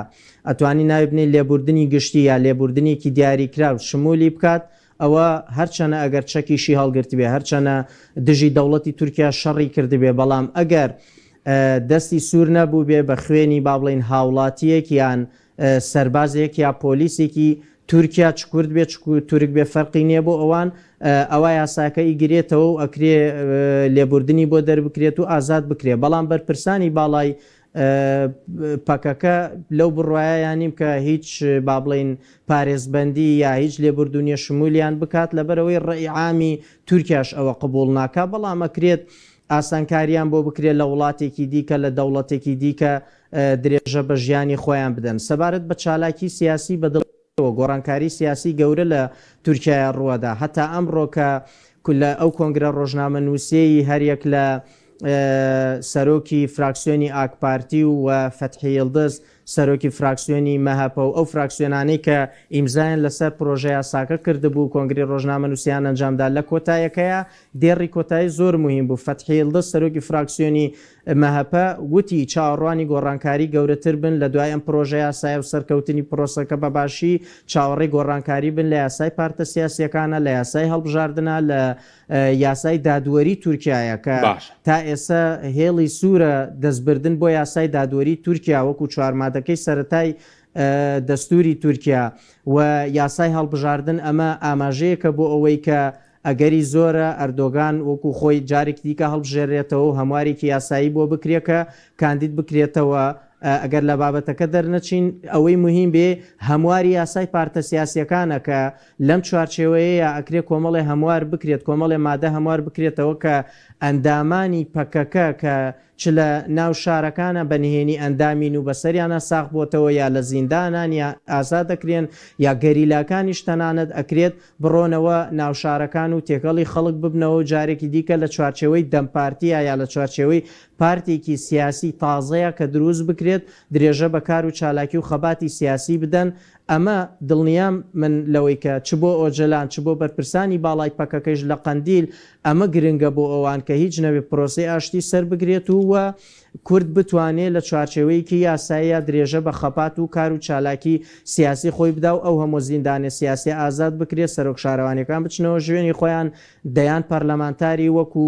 ئەتوانی ناوی بنێی لێبوردنی گشتی یا لێبوردنێکی دیاریکراو شمولی بکات، ئەوە هەرچەنە ئەگەر چەکیشی هەڵگرتبێ، هەرچەنە دژی دەوڵەتی تورکیا شەڕی کردبێ، بەڵام ئەگەر دەستی سوور نەبووبێ بە خوێنی با بڵێین هاوڵاتییەک یان سەربازێک یا پۆلیسێکی تورکیا چ کورد بێ چ تورک بێ فەرقی نییە بۆ ئەوان، ئەوا یاساکە ئیگرێتەوە و ئەکرێ لێبوردنی بۆ دەربکرێت و ئازاد بکرێ. بەڵام بەرپرسانی باڵای پەکەکە لەو بڕوایەیا نیم کە هیچ با بڵێین پارێزبەندی یا هیچ لێبوردوونیە شمولیان بکات لەبەرئەوەی ڕەئی عامی تورکیاش ئەوە قبوڵ ناکا بەڵام ئەکرێت ئاسانکاریان بۆ بکرێت لە وڵاتێکی دیکە لە دەوڵەتێکی دیکە درێژە بە ژیانی خۆیان بدەن سەبارەت بە چالاکی سیاسی بە دڵنیایەوە گۆڕانکاری سیاسی گەورە لە تورکیایا ڕووەدا هەتا ئەمڕۆ کە لە ئەو کۆنگرە ڕۆژنامەنووسیەی هەریەک لە سەرۆکی فراکسیۆنی ئاکپارتی و فەتحی یڵدز، سەرۆکی فراکسیۆنی مەهەپە و ئەو فراکسیۆنانەی کە ئیمزایان لەسەر پرۆژەیاساکە کردبوو کۆنگرەی ڕۆژنامەنووسیان ئەنجامدا لە کۆتایەکەیا دێڕی کۆتایی زۆر موهیم بوو فەتحی یڵدز سەرۆکی فراکسیۆنی مەهەپە وتی چاوەڕوانی گۆڕانکاری گەورەتر بن لە دوای ئەم پرۆژەیاسایە و سەرکەوتنی پرۆسەکە بە باشی چاوەڕێی گۆڕانکاری بن لە یاسای پارتە سیاسیەکانە لە یاسای هەڵبژاردنە لە یاسای دادوەری تورکیایە کە باشە. تا ئێستا هێڵی سوورە دەستبردن بۆ یاسای دادوەری تورکیا وەکو چوار مادەکەی سەرەتای دەستوری تورکیا و یاسای هەڵبژاردن ئەمە ئاماژەیەکە بۆ ئەوەی کە ئەگەری زۆرە ئەردۆگان وەکو خۆی جارێکی دیکە هەڵبژێرێتەوە و هەموارێکی یاسایی بۆ بکرێ کە کاندید بکرێتەوە، ئەگەر لە بابەتەکە دەرنەچین ئەوەی موهیم بێ هەمواری یاسای پارتە سیاسیەکانە کە لەم چوارچێوەیەیا ئەکرێ کۆمەڵێ هەموار بکرێت کۆمەڵێ مادە هەموار بکرێتەوە کە ئەندامانی پەکەکە کە چ لە ناو شارەکانا بە نهێنی ئەندامین و بەسەریانا ساغ بۆتەوە یا لە زیندانان یا ئازاد ئەکرێن یا گەریلاکانیش تەنانەت ئەکرێت بڕۆنەوە ناو شارەکان و تێکەڵی خەڵک ببنەوە و جارێکی دیکە لە چوارچێوەی دەمپارتیا یا لە چوارچێوەی پارتێکی سیاسی تازەیا کە دروست بکرێت درێژە بە کار و چالاکی و خەباتی سیاسی بدەن. ئەمە دڵنیام من لەوەی کە چ بۆ ئۆجەلان چ بۆ بەرپرسانی باڵای پەکەکەیش لە قەندیل ئەمە گرنگە بۆ ئەوان کە هیچ نەبێ پرۆسەی ئاشتی سەربگرێت و و کورد بتوانێ لە چوارچێوەیەکی یاساییا درێژە بە خەبات و کار و چالاکی سیاسی خۆی بدا و ئەو هەموو زیندانە سیاسیە ئازاد بکرێ سەرۆک شارەوانیەکان بچنەوە ژوێنی خۆیان دەیان پەرلەمانتاری وەکو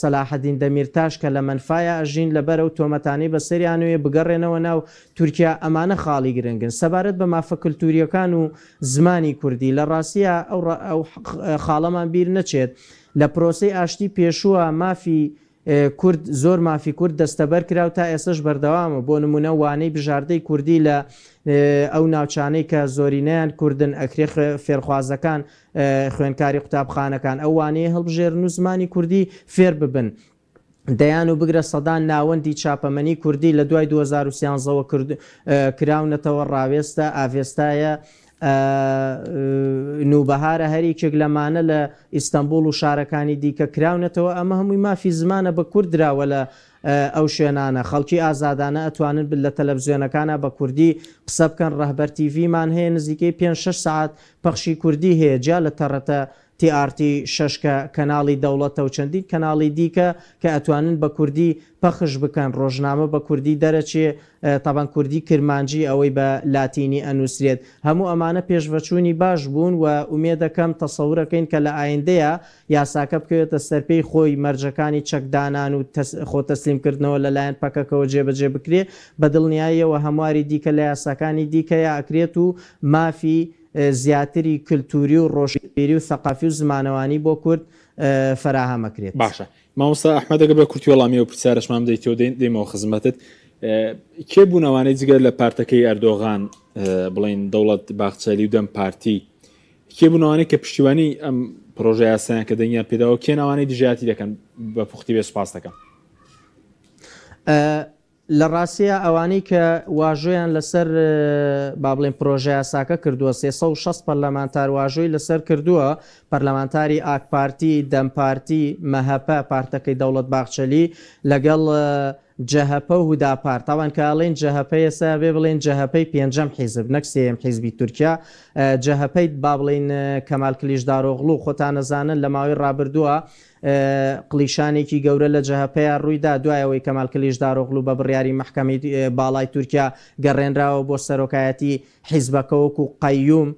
سەلاحەدین دەمیرتاش کە لە مەنفایا ئەژین لەبەر ئەو تۆمەتانەی بەسەریانەوەیە بگەڕێنەوە ناو تورکیا ئەمانە خاڵی گرنگن سەبارەت بە مافە کلتوریەکان و زمانی کوردی لە ڕاستیا ئەو ئەو خاڵەمان بیر نەچێت لە پرۆسەی ئاشتی پێشووە مافی کورد زۆر مافی کورد دەستەبەر کرا و تا ئێستەش بەردەوامە بۆ نمونە وانەی بژاردەی کوردی لە ئەو ناوچانەی کە زۆرینەیان کوردن ئەکرێ فێرخوازەکان خوێندکاری قوتابخانەکان ئەو وانەیە هەڵبژێرن و زمانی کوردی فێر ببن. دەیان و بگرە سەدان ناوەندی چاپەمەنی کوردی لە دوای 2013 وە کراونەتەوە، ڕاوێستە، ئاڤێستایە، نووبەهارە، هەر یەکێک لەمانە لە ئیستەنبوڵ و شارەکانی دیکە کراونەتەوە، ئەمە هەمووی مافی زمانە بە کورد دراوە لە ئەو شوێنانە خەڵکی ئازادانە ئەتوانن لە تەلەفزیۆنەکانا بە کوردی قسە بکەن، ڕەهبەر تیڤیمان هەیە نزیکەی پێنج شەش سەعات پەخشی کوردی هەیە جیا لە تەڕەتە تی ئاڕ تی شەش کە کەناڵی دەوڵەتە و چەندین کەناڵی دیکە کە ئەتوانن بە کوردی پەخش بکەن ڕۆژنامە بە کوردی دەرەچێ تەبەن کوردی کرمانجی ئەوەی بە لاتینی ئەنوسرێت هەموو ئەمانە پێشڤەچوونی باش بوون و ئومێدەکەم تەسەورەکەین کە لە ئایندەیا یاساکە بکەوێتە سەر پێی خۆی مەرجەکانی چەک دانان و خۆ تەسلیم کردنەوە لە لایەن پەکەکەوە جێبەجێ بکرێ بە دڵنیاییەوە هەمواری دیکە لە یاساکانی دیکەیا ئەکرێت و مافی زیاتری کلتوری و ڕۆشنبیری و سەقافی و زمانەوانی بۆ کورد فەراهەم ئەکرێت. باشە مامۆستا ئەحمەد ئەگەر بە کورتی وەڵامی ئەو پرسیارەشمان بدەیتەوە دێمەوە خزمەتت کێ بوون ئەوانەی جگە لە پارتەکەی ئەردۆغان بڵین دەوڵەت باخچەلی و دەم پارتی کێ بوون ئەوانەی کە پشتیوانی ئەم پرۆژە یاسایان کە دەنگیان پێداوە کێن ئەوانەی دژایەتی دەکەن بە پوختی بێ سوپاس دەکەم. لە ڕاستیا ئەوانەی کە واژۆیان لەسەر با بڵێین پرۆژەیاساکە کردووە 360 پەرلەمانتار واژۆی لەسەر کردووە، پەرلەمانتاری ئاکپارتی، دەمپارتی، مەهەپە، پارتەکەی دەوڵەت باخچەلی، لەگەڵ جەهەپە و هوداپار. تاوان کە ئەڵێین جەهەپە ئێستا ئەبێ بڵێین جەهەپەی پێنجەم حیزب نەک سێیەم حیزبی تورکیا. جەهەپەی با بڵێین کەمال کلیچدارۆغڵو خۆتان ئەزانن لە ماوەی ڕابردووە قڵیشانێکی گەورە لە جەهەپەیا ڕوویدا دوای ئەوەی کەمال کلیچدارۆغڵو بە بڕیاری مەحکەمەی باڵای تورکیا گەڕێنراوە بۆ سەرۆکایەتی حیزبەکە وەکو قەیوم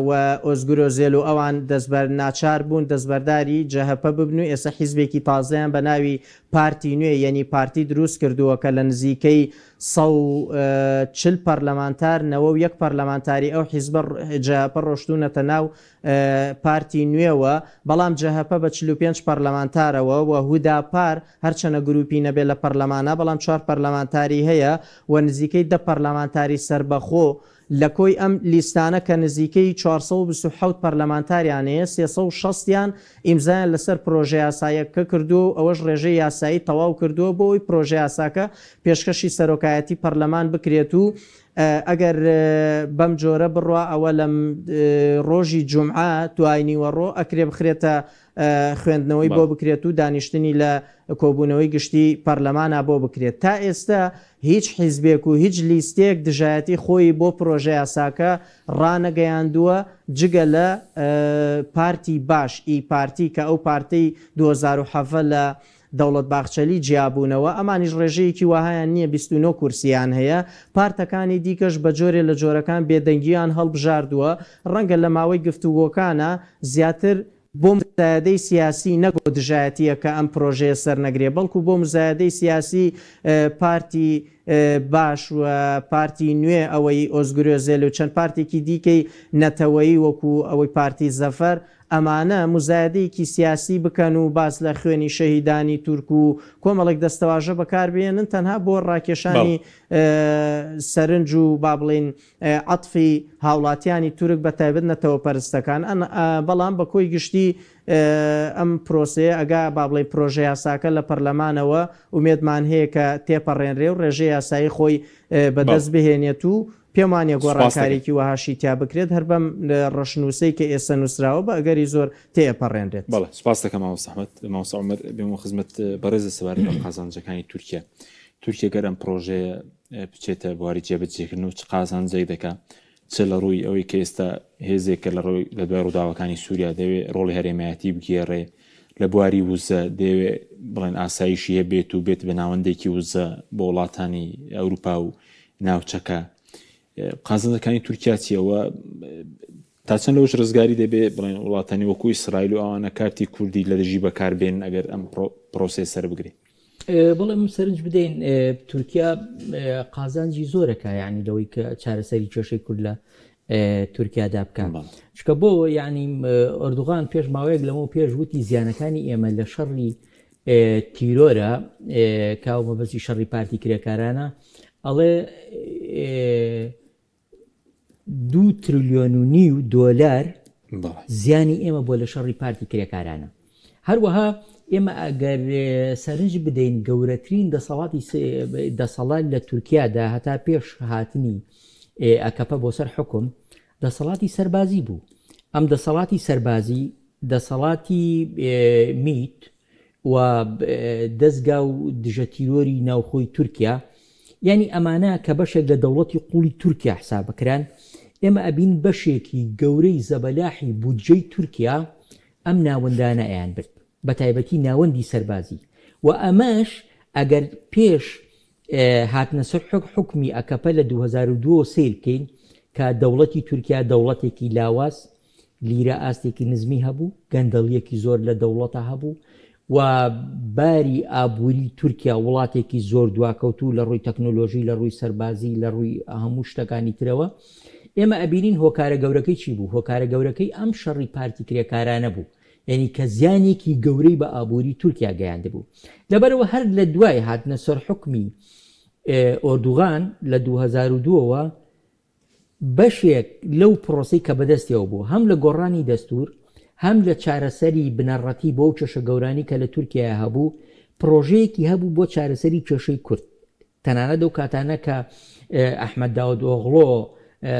و ئۆزگور ئۆزێل و ئەوان دەستبەر ناچار بوون دەستبەرداری جەهەپە ببن و ئێستا حیزبێکی تازەیان بە ناوی پارتی نوێ یەنی پارتی دروست کردووە کە لە نزیکەی 140 پەرلەمانتار 91 پەرلەمانتاری ئەو حیزبە جەهەپە ڕۆشتوونەتە ناو پارتی نوێوە، بەڵام جەهەپە بە 45 پەرلەمانتارەوە و هوداپار هەرچەنە گروپی نەبێت لە پەرلەمانا بەڵام چوار پەرلەمانتاری هەیە و نزیکەی دە پەرلەمانتاری سەربەخۆ لە کۆی ئەم لیستانە کە نزیکەی 427 پەرلەمانتاریان هەیە 360 یان ئیمزایان لەسەر پرۆژەیاسایەکە کردووە و ئەوەش ڕێژەی یاسایی تەواو کردووە بۆ ئەوەی پرۆژەیاساکە پێشکەشی سەرۆکایەتی پەرلەمان بکرێت و ئەگەر بەم جۆرە بڕوا ئەوە لە ڕۆژی جومعە دوای نیوەڕۆ ئەکرێ بخرێتە خوێندنەوەی بۆ بکرێت و دانیشتنی لە کۆبوونەوەی گشتی پەرلەمانا بۆ بکرێت. تا ئێستا هیچ حیزبێک و هیچ لیستێک دژایەتی خۆی بۆ پرۆژەیاساکە ڕانەگەیاندووە جگە لە پارتی باش، ئی پارتی، کە ئەو پارتەی 2017 لە دەوڵەت باخچەلی جیابوونەوە، ئەمانیش ڕێژەیەکی وەهایان نییە 29 کورسییان هەیە، پارتەکانی دیکەش بە جۆرێ لە جۆرەکان بێدەنگییان هەڵبژاردووە، ڕەنگە لە ماوەی گفتوگۆکانا زیاتر بۆ مزایەدەی سیاسی نەک بۆ دژایەتییە کە ئەم پرۆژەیە سەرنەگرێ بەڵکو بۆ مزایەدەی سیاسی پارتی باش و پارتی نوێ ئەوەی ئۆزگور ئۆزێل و چەند پارتێکی دیکەی نەتەوەیی وەکو ئەوەی پارتی زەفەر ئەمانە موزایەدەیەکی سیاسی بکەن و باس لە خوێنی شەهیدانی تورک و کۆمەڵێک دەستەواژە بەکار بهێنن تەنها بۆ ڕاکێشانی سەرنج و با بڵێین عەتفی هاوڵاتیانی تورک بە تایبەت نەتەوەپەرستەکان بەڵام بە کۆی گشتی ئەم پرۆسەیە ئەگا با بڵێین پرۆژە یاساکە لە پەرلەمانەوە ئومێدمان هەیە کە تێپەڕێنرێ و ڕێژەی یاسایی خۆی بەدەست بهێنێت و پێم وانیە گۆڕانکاریەکی وەهاشی تیا بکرێت، هەر بەم ڕەشنووسەی کە ئێستا نووسراوە بە ئەگەری زۆر تێئەپەڕێنرێت. بەڵێ سوپاست دەکەم مامۆستا ئەحمەد. مامۆستا عومەر بێمەوە خزمەت بەڕێزت سەبارەت بە قازانجەکانی تورکیا. تورکیا گەر ئەم پڕۆژەیە بچێتە بواری جێبەجێکردن و چ قازانجێک دەکا چ لە ڕووی ئەوەی کە ئێستا هێزێکە لە ڕووی لە دوای ڕووداوەکانی سووریا دەوێ ڕۆڵی هەرێمایەتی بگێڕێ لە بواری وزە دەیەوێ بڵێن ئاسایشی هەبێت و بێت بە ناوەندێکی وزە بۆ وڵاتانی ئەوروپا و ناوچەکە قازانجەکانی تورکیا چیەوە تا چەند لەوش ڕزگاری دەبێ بڵێن وڵاتانی وەکو ئیسرائیل و ئەوانە کارتی کوردی لە دژی بەکاربێن ئەگەر ئەم پرۆسەیە سەر بگرێ؟ بەڵێ من سەرنج بدەین تورکیا قازانجی زۆرەکە یعنی لەوەی کە چارەسەری کێشەی کورد لە تورکیادا بکە چکە بۆ یعنی ئۆردوغان پێش ماوەیەک لەمە پێش وتی زیانەکانی ئێمە لە شەڕی تیرۆرە کاو مەبەستی شەڕی پارتی کرێکارانە ئەڵێ دو تریلیۆن و نیو دۆلار زیانی ئێمە بۆ لە شەڕی پارتی کرێکارانە هەروەها ئێمە ئەگەر سەرنج بدەین گەورەترین دەسەڵاتی دەسەڵات لە تورکیادا هەتا پێش هاتنی ئەکەپە بۆ سەر حکوم دەسەڵاتی سەربازی بوو ئەم دەسەڵاتی سەربازی دەسەڵاتی میت و دەزگا و دژە تیرۆری ناوخۆی تورکیا یانی ئەمانە کە بەشێک لە دەوڵەتی قوڵی تورکیا حساب بکران ئێمە ئەبین بەشێکی گەورەی زەبەلاحی بودجەی تورکیا ئەم ناوەندانە ئەیان برد بە تایبەتی ناوەندی سەربازی و ئەمەش ئەگەر پێش هاتنە سەر حوکمی ئەکەپە لە 2002 سەیر بکەین کە دەوڵەتی تورکیا دەوڵەتێکی لاواز لیرە ئاستێکی نزمی هەبوو، گەندەڵییەکی زۆر لە دەوڵەتا هەبوو و باری ئابووری تورکیا وڵاتێکی زۆر دواکەوتوو لە ڕووی تەکنۆلۆژی، لە ڕووی سەربازی، لە ڕووی هەموو شتەکانی ترەوە. ئێمە ئەبینین هۆکارە گەورەکەی چی بوو؟ هۆکارە گەورەکەی ئەم شەڕی پارتی کرێکارانە بوو. یانی کە زیانێکی گەورەی بە ئابووری تورکیا گەیاندبوو. لەبەرئەوە هەر لە دوای هاتنە سەر حوکمی ئۆردوغان لە 2002 ەوە بەشێک لەو پرۆسەی کە بەدەستیەوە بوو هەم لە گۆڕانی دەستوور، هەم لە چارەسەری بنەڕەتی بۆ ئەو کێشە گەورانەی کە لە تورکیایا هەبوو، پرۆژەیەکی هەبوو بۆ چارەسەری کێشەی کورد. تەنانەت ئەو کاتانە کە ئەحمەد داود ئۆغڵۆ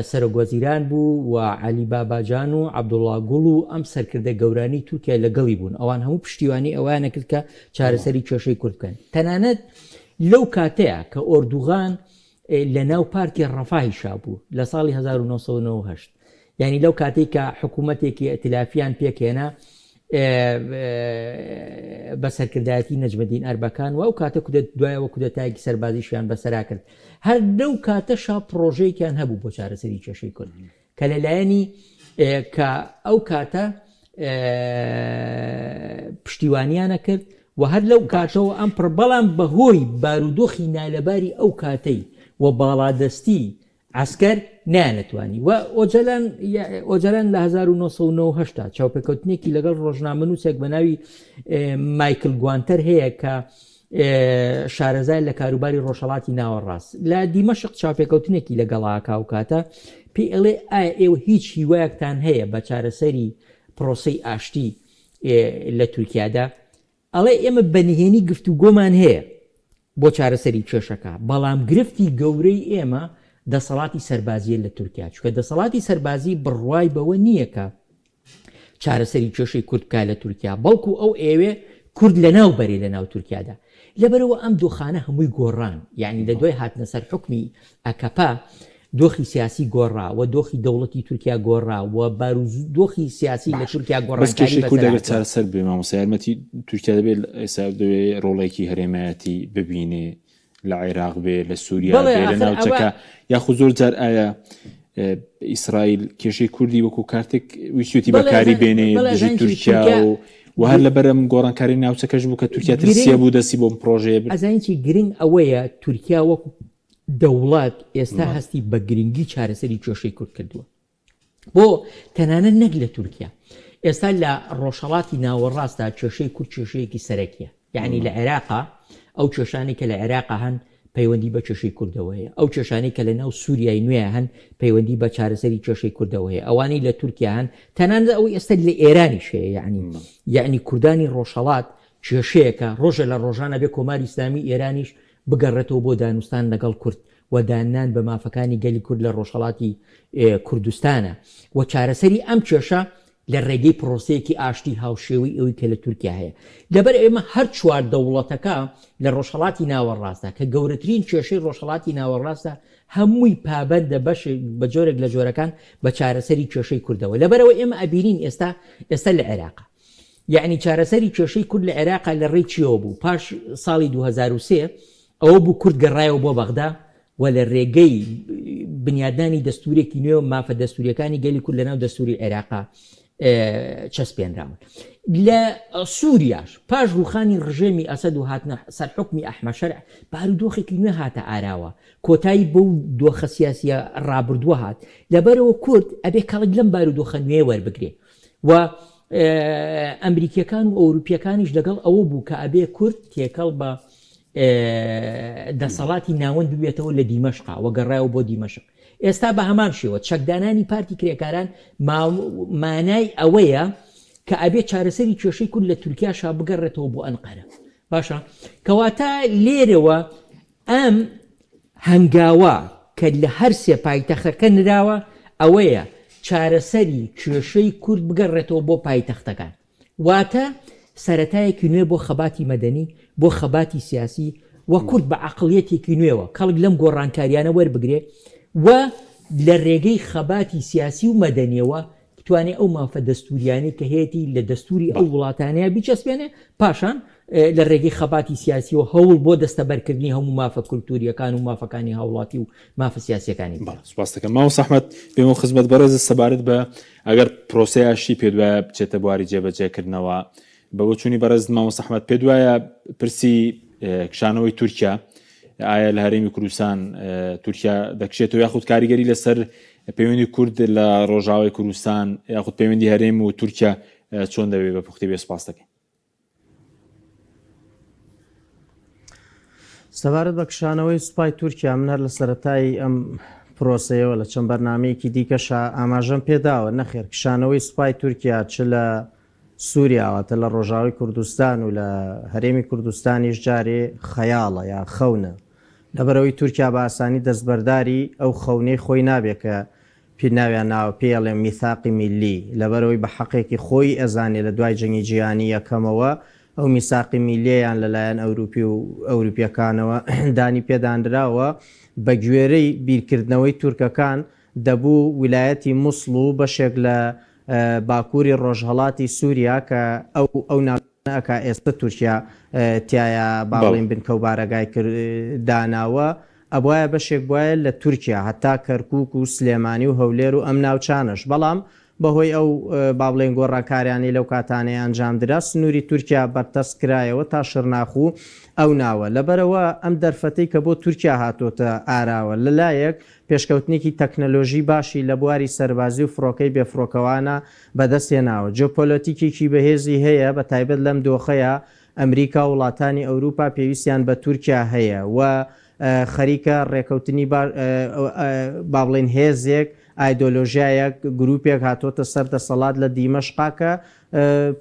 سەرۆک وەزیران بوو و عەلی باباجان و عەبدوڵا گوڵ و ئەم سەرکردە گەورانەی تورکیا لەگەڵی بوون، ئەوان هەموو پشتیوانی ئەوەیان ئەکرد کە چارەسەری کێشەی کورد بکەن. تەنانەت لەو کاتەیا کە ئۆردوغان لە ناو پارتی ڕەفاهیشا بوو لە ساڵی 1998 یعنی لەو کاتێک کە حکوومەتێکی ئەتلافیان پێکهێنا بە سەرکردایەتی نەجمەدین ئەربەکان و ئەو کاتە کودە دوایەوە کودەتایەکی سەربازیشیان بەسەرا کرد هەر لەو کاتەشا پرۆژەیەکیان هەبوو بۆ چارەسەری کێشەی کورد کە لەلایەنی کە ئەو کاتە پشتیوانیانە کرد و هەر لەو کاتەوە ئەم پڕ بەڵام بەهۆی بارودۆخی نالەباری ئەو کاتەی و باڵادەستی عسکەر نانەتوانی و ئۆجەلان ئۆجەلان لە 1990 چاوپێکەوتنێکی لەگەڵ ڕۆژنامەنووسێک بە ناوی مایکل گوانتەر هەیە کە شارەزای لە کاروباری ڕۆژهەڵاتی ناوەڕاست لە دیمەشق چاوپێکەوتنێکی لەگەڵا کاوکاتە پێی ئەڵێ ئایا ئێوە هیچ هیوایەکتان هەیە بە چارەسەری پرۆسەی ئاشتی لە تورکیادا؟ ئەڵێ ئێمە بە نهێنی گفتوگۆمان هەیە بۆ چارەسەری کێشەکە، بەڵام گرفتی گەورەی ئێمە دەسەڵاتی سەربازییە لە تورکیا، چونکە دەسەڵاتی سەربازی بڕوای بەوە نییە کە. چارەسەری کێشەی کورد بکا لە تورکیا، بەڵکو ئەو ئەیەوێ کورد لەناو بەرێ لەناو تورکیادا. لەبەرئەوە ئەم دۆخانە هەمووی گۆڕان، یەعنی لە دوای هاتنە سەر حوکمی ئەکەپە دۆخی سیاسی گۆڕا و دۆخی دەوڵەتی تورکیا گۆڕا و بارودۆخی سیاسی لە باش تورکیا بەس گۆڕانکاری کێشەی کورد بەسەر ئەگەر هاتووە. چارەسەر بێ مامۆستا یارمەتی تورکیا دەبێت ئێستا دەوێ ڕۆڵێکی هەرێمایەتی ببینێ لە عێراق بێ لە سووریا بەڵێ بێ لە ئاخر ئەوە ناوچەکە یاخود زۆر جار ئایا ئیسرائیل کێشەی کوردی وەکو کارتێک ویستێتی بەڵێ بەکاری ئەزان بێنێ بەڵێ دژی ئەزانی چی تورکیا تورکیا و و هەر لەبەرم گۆڕانکاری ناوچەکەش بوو کە تورکیا ترسیە گرنگ بوو دەستی بۆم پرۆژەیە برد. ئەزانی چی گرنگ ئەوەیە تورکیا وەکو دەوڵەت ئێستا هەستی بە گرنگی چارەسەری کێشەی کورد کردووە. بۆ تەنانەت نەک لە تورکیا ئێستا لە ڕۆژهەڵاتی ناوەڕاستدا کێشەی کورد کێشەیەکی سەرەکیە یعنی لە عێراقا ئەو کێشانەی کە لە عێراقا هەن پەیوەندی بە کێشەی کوردەوە هەیە ئەو کێشانەی کە لە ناو سووریای نوێ هەن پەیوەندی بە چارەسەری کێشەی کوردەوە هەیە ئەوانەی لە تورکیا هەن تەنانەت ئەوەی ئێستا لە ئێرانیش هەیە یعنی یعنی کوردانی ڕۆژهەڵات کێشەیەکە ڕۆژە لە ڕۆژانە بێ کۆماری ئیسلامی ئێرانیش بگەڕێتەوە بۆ دانوستان لەگەڵ کورد و داننان بە مافەکانی گەلی کورد لە ڕۆژهەڵاتی کوردستانە و چارەسەری ئەم کێشە لە ڕێگەی پرۆسەیەکی ئاشتی هاوشێوەی ئەوی کە لە تورکیا هەیە. لەبەر ئێمە هەر چوار دەوڵەتەکە لە ڕۆژهەڵاتی ناوەڕاستدا کە گەورەترین کێشەی ڕۆژهەڵاتی ناوەڕاستە هەمووی پابەندە بەش بە جۆرێک لە جۆرەکان بە چارەسەری کێشەی کوردەوە. لەبەرئەوە ئێمە ئەبینین ئێستا ئێستا لە عێراقا یەعنی چارەسەری کێشەی کورد لە عێراقا لە ڕێی چیەوە بوو؟ پاش ساڵی 2003 ئەوە بوو کورد گەڕایەوە بۆ بەغدا و لە رێگەی بنیادنانی دەستوورێکی نوێ و مافە دەستوورییەکانی گەلی کورد لەناو دەستووری عێراقا چەسپێنراون. لە سووریاش پاش رووخانی رژێمی ئەسەد و هاتنە سەر حوکمی ئەحمەد شەرع، بارودۆخێکی نوێ هاتە ئاراوە، کۆتایی بەو دۆخە سیاسییە رابردووە هات، لەبەرئەوە کورد ئەبێ کەڵک لەم بارودۆخە نوێیە وەربگرێ و ئەمریکییەکان و ئەوروپییەکانیش لەگەڵ ئەوە بوو کە ئەبێ کورد تێکەڵ بە دەسەڵاتی ناوەند ببێتەوە لە دیمەشقا و گەڕایەوە بۆ دیمەشق. ئێستا بە هەمان شێوە چەکدانانی پارتی کرێکاران مانای ئەوەیە کە ئەبێ چارەسەری کێشەی کورد لە تورکیاشا بگەڕێتەوە بۆ ئەنقەرە. باشە کەواتە لێرەوە ئەم هەنگاوە کە لە هەر سێ پایتەخەکە نراوە ئەوەیە چارەسەری کێشەی کورد بگەڕێتەوە بۆ پایتەختەکان. واتە سەرەتایەکی نوێ بۆ خەباتی مەدەنی، بۆ خەباتی سیاسی و کورد بە عەقڵیەتێکی نوێوە کەڵک لەم گۆڕانکاریانە وەربگرێ و لە رێگەی خەباتی سیاسی و مەدەنیەوە بتوانێ ئەو مافە دەستووریانەی کە هەیەتی لە دەستووری ئەو وڵاتانەیە بیچەسپێنێ، پاشان لە رێگەی خەباتی سیاسیەوە هەوڵ بۆ دەستەبەرکردنی هەموو مافە کولتووریەکان و مافەکانی هاوڵاتی و مافە سیاسیەکانی بکات. بەڵێ سوپاست دەکەم مامۆستا ئەحمەد. بێمەوە خزمەت بەڕێزت سەبارەت بە ئەگەر پرۆسەی ئاشتی پێت وایە بچێتە بواری جێبەجێکردنەوە، بە بۆچوونی بەڕێزت مامۆستا ئەحمەد پێت وایە پرسی کشانەوەی تورکیا ئایا لە هەرێمی کوردستان تورکیا دەکشێتەوە یاخود کاریگەری لەسەر پەیوەندی کورد لە ڕۆژاوای کوردستان یاخود پەیوەندی هەرێم و تورکیا چۆن دەبێت بە پوختی بێ سپاس دەکەین. سەبارەت بە کشانەوەی سوپای تورکیا من هەر لە سەرەتای ئەم پرۆسەیەوە لە چەند بەرنامەیەکی دیکەشا ئاماژەم پێداوە نەخێر کشانەوەی سوپای تورکیا چ لە سووریا واتە لە ڕۆژاوی کوردستان و لە هەرێمی کوردستانیش جارێ خەیاڵە یا خەونە لەبەرئەوەی تورکیا بە ئاسانی دەستبەرداری ئەو خەونەی خۆی نابێ کە پی ناویان ناوە پێی ئەڵێن میثاقی میللی لەبەرئەوەی بە حەقێکی خۆی ئەزانێ لە دوای جەنگی جیهانی یەکەمەوە ئەو میساقی میللیەیان لە لایەن ئەوروپی و ئەوروپیەکانەوە دانی پێدانراوە بە گوێرەی بیرکردنەوەی تورکەکان دەبوو ویلایەتی موسڵ و بەشێک لە باکووری ڕۆژهەڵاتی سووریا کە ئەو ئەو ناوچانە ئەکا ئێستە تورکیا تیایا با بڵێین بنکە و بارەگای کرد داناوە ئەبوایە بەشێک بوایە لە تورکیا هەتا کەرکوک و سلێمانی و هەولێر و ئەم ناوچانەش بەڵام بەهۆی ئەو با بڵێین گۆڕانکاریانەی لەو کاتانەی ئەنجام درا سنووری تورکیا بەرتەسک کرایەوە تا شرناخ و ئەو ناوە لەبەرئەوە ئەم دەرفەتەی کە بۆ تورکیا هاتۆتە ئاراوە لەلایەک پێشکەوتنێکی تەکنەلۆژی باشی لە بواری سەربازی و فڕۆکەی بێفڕۆکەوانە بەدەستهێناوە، جیۆپۆلۆتیکێکی بەهێزی هەیە، بەتایبەت لەم دۆخەیا ئەمریکا و وڵاتانی ئەوروپا پێویستیان بە تورکیا هەیە و خەریکە ڕێکەوتنی با بڵێین هێزێک، ئایدۆلۆژیایەک، گروپێک هاتۆتە سەر دەسەڵات لە دیمەشقا کە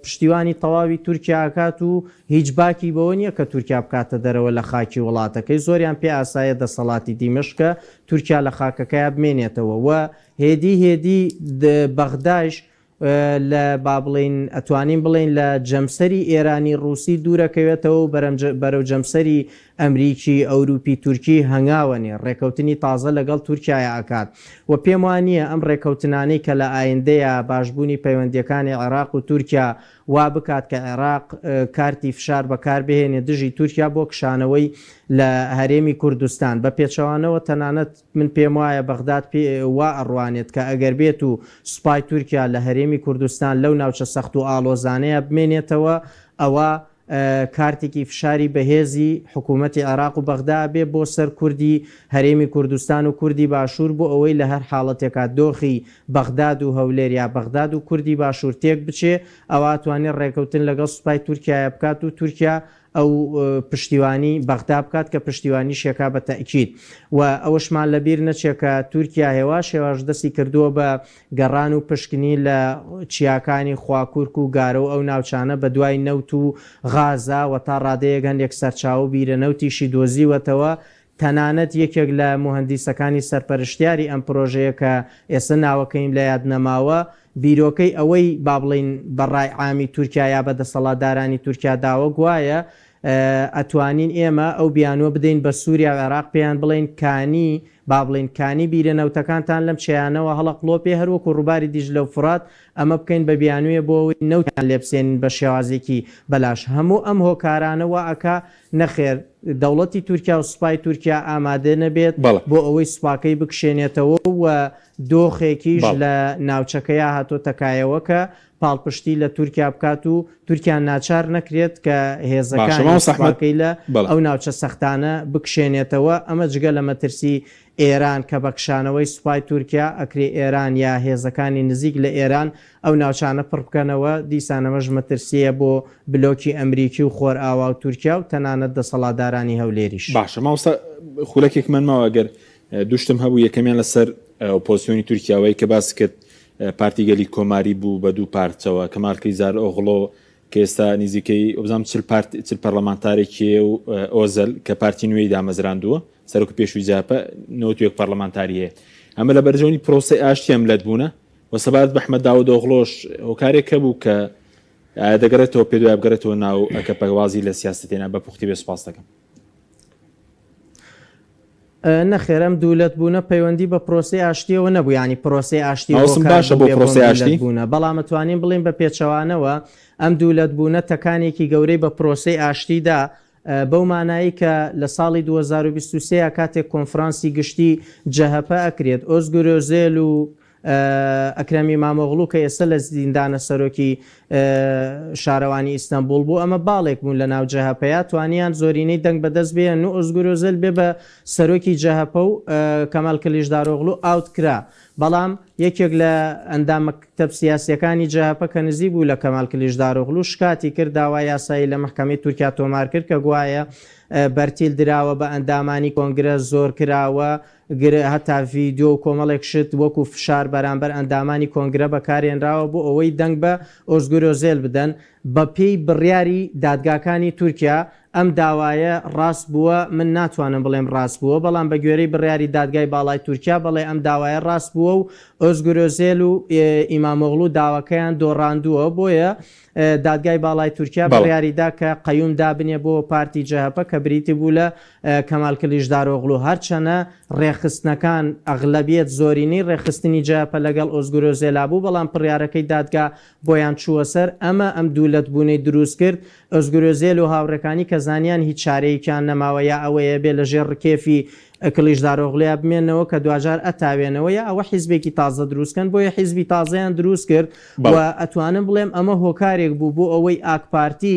پشتیوانی تەواوی تورکیا ئەکات و هیچ باکی بەوە نیە کە تورکیا بکاتە دەرەوە لە خاکی وڵاتەکەی، زۆریان پێ ئاسایە دەسەڵاتی دیمەشق کە تورکیا لە خاکەکەیا بمێنێتەوە و هێدی هێدی بەغدایش. لە با بڵێین ئەتوانین بڵێین لە جەمسەری ئێرانی ڕووسی دوورەکەوێتەوە و بەرەو جەمسەری ئەمریکی ئەوروپی تورکی هەنگاوەنێ ڕێکەوتنی تازە لەگەڵ تورکیایا ئەکات و پێم وا نییە ئەم ڕێکەوتنانەی کە لە ئایندەیا باشبوونی پەیوەندیەکانی عێراق و تورکیا وا بکات کە عێراق کارتی فشار بەکار بهێنێ دژی تورکیا بۆ کشانەوەی لە هەرێمی کوردستان بە پێچەوانەوە تەنانەت من پێموایە بەغداد پێ وا ئەڕوانێت کە ئەگەر بێت و سوپای تورکیا لە هەرێمی کوردستان لەو ناوچە سەخت و ئاڵۆزانەیە بمێنێتەوە ئەوا کارتێکی فشاری بەهێزی حکوومەتی عێراق و بەغدا ئەبێ بۆ سەر کوردی هەرێمی کوردستان و کوردی باشوور بۆ ئەوەی لە هەر حاڵەتێکا دۆخی بەغداد و هەولێر یا بەغداد و کوردی باشوور تێک بچێ ئەوا ئەتوانێ ڕێکەوتن لەگەڵ سوپای تورکیایا بکات و تورکیا ئەو پشتیوانی بەغدا بکات کە پشتیوانیشی ئەکا بە تەئکید و ئەوەشمان لە بیر نەچێ کە تورکیا هێواش هێواش دەستی کردووە بە گەڕان و پشکنین لە چیاکانی خواکورک و گارە و ئەو ناوچانە بە دوای نەوت و غازا و تا ڕادەیەک هەندێک سەرچاوە و بیرە نەوتیشی دۆزیوەتەوە تەنانەت یەکێک لە موهەندیسەکانی سەرپەرشتیاری ئەم پرۆژەیە کە ئێستا ناوەکەیم لە یاد نەماوە، بیرۆکەی ئەوەی با بڵێین بە ڕای عامی تورکیا یا بە دەسەڵاتدارانی تورکیا داوە گوایە ئەتوانین ئێمە ئەو بیانووە بدەین بە سوریا و عێراق پێیان بڵێین کانی با بڵێین کانی بیرە نەوتەکانتان لەم چیایانەوە هەڵەقڵۆپێ هەر وەکو ڕووباری دیجلە و فورات ئەمە بکەین بە بیانوویە بۆ ئەوەی نەوتیان لێ بسێنین بە شێوازێکی بەلاش هەموو ئەم هۆکارانە وا ئەکا نەخێر دەوڵەتی تورکیا و سوپای تورکیا ئامادە نەبێت بەڵێ. بۆ ئەوەی سوپاکەی بکشێنێتەوە و دۆخێکیش بەڵێ. لە ناوچەکەیا هاتۆتە کایەوە کە پاڵپشتی لە تورکیا بکات و تورکیا ناچار نەکرێت کە باشە هێزەکانی مامۆستا ئەحمەد سوپاکەی لە بەڵێ. ئەو ناوچە سەختانە بکشێنێتەوە، ئەمە جگە لە مەترسی ئێران کە بە کشانەوەی سوپای تورکیا ئەکرێ ئێران یا هێزەکانی نزیک لە ئێران ئەو ناوچانە پڕ بکەنەوە، دیسان ئەمەش مەترسییە بۆ بلۆکی ئەمریکی و خۆرئاوا و تورکیا و تەنانەت دەسەڵاتدارانی هەولێریش. باشە مامۆستا خولەکێکمان ماوە گەر دوو شتم هەبوو یەکەمیان لەسەر ئۆپۆزسیۆنی تورکیا وەی کە باست کرد پارتی گەلی کۆماری بوو بە دوو پارچەوە کەمال کلیچدارئۆغڵۆ کە ئێستا نزیکەی وەبزانم 40 پارت 40 پەرلەمانتارێکی هەیە و ئۆزەل کە پارتی نوێی دامەزراندووە سەرۆکی پێشووی جەهەپە 91 پەرلەمانتاری هەیە ئەمە لە بەرژەوەندی پرۆسەی ئاشتی ئەم لەت بوونە و سەبارەت بە ئەحمەد داودئۆغڵۆش هۆکارێک هەبوو کە ئایا دەگەڕێتەوە پێ دوای بگەڕێتەوە ناو ئەکەپە وازی لە سیاسەت هێنا بە پوختی بێ سوپاس دەکەم. نەخێر ئەم دوولەت بوونە پەیوەندی بە پرۆسەی ئاشتیەوە نەبوو یانی پرۆسەی ئاشتی ماوسم هۆکار باشە بوو بۆ بێ بۆم پرۆسەی دوولەت ئاشتی؟ بوونە بەڵام ئەتوانین بڵێین بە پێچەوانەوە ئەم دوولەت بوونە تەکانێکی گەورەی بە پرۆسەی ئاشتی دا بەو مانایەی کە لە ساڵی 2023 کاتێک کۆنفرانسی گشتی جەهەپە ئەکرێت ئۆزگور ئۆزێل و ئەکرەم ئیمامۆغڵو کە ئێستا لە زیندانە سەرۆکی شارەوانی ئیستەنبوڵ بوو، ئەمە باڵێک بوون لە ناو جەهەپەیا توانیان زۆرینەی دەنگ بەدەست بێنن و ئۆزگور ئۆزێل بێ بە سەرۆکی جەهەپە و کەمال کلیچدارۆغڵو out کرا. بەڵام یەکێک لە ئەندام مەکتەب سیاسییەکانی جەهەپە کە نزیک بوو لە کەمال کلیچدارۆغڵو شکاتی کرد، داوای یاسایی لە مەحکەمەی تورکیا تۆمار کرد کە گوایە بەرتیل دراوە بە ئەندامانی کۆنگرە زۆر کراوە، گر هەتا ڤیدیۆ و کۆمەڵێک شت وەکو فشار بەرامبەر ئەندامانی کۆنگرە بەکارهێنراوە بۆ ئەوەی دەنگ بە ئۆزگور ئۆزێل بدەن، بەپێی بڕیاری دادگاکانی تورکیا ئەم داوایە ڕاست بووە، من ناتوانم بڵێم ڕاست بووە، بەڵام بەگوێرەی بڕیاری دادگای باڵای تورکیا بەڵێ ئەم داوایە ڕاست بووە و ئۆزگور ئۆزێل و ئیمامۆغڵو داواکەیان دۆڕاندووە، بۆیە دادگای باڵای تورکیا بەڵێ. بڕیاری دا کە قەیوم دابنێ بۆ پارتی جەهەپە کە بریتی بوو لە کەمال کلیچدارۆغڵو هەرچەنە ڕێکخستنەکان ئەغلەبیەت زۆرینەی ڕێکخستنی جەهەپە لەگەڵ ئۆزگور ئۆزێلا بوو بەڵام پڕیارەکەی دادگا بۆیان چووە سەر ئەمە ئەم دوو لەت بوونەی دروست کرد ئۆزگور ئۆزێل و هاوڕێکانی کە زانیان هیچ چارەیەکیان نەماوە یا ئەوەیە بێ لە ژێر ڕکێفی کلیچدارۆغڵویا بمێنەوە کە دواجار ئەتاوێنەوە یا ئەوە حیزبێکی تازە دروست کەن بۆیە حیزبی تازەیان دروست کرد و بەڵێ. ئەتوانم بڵێم ئەمە هۆکارێک بوو بۆ ئەوەی ئاکپارتی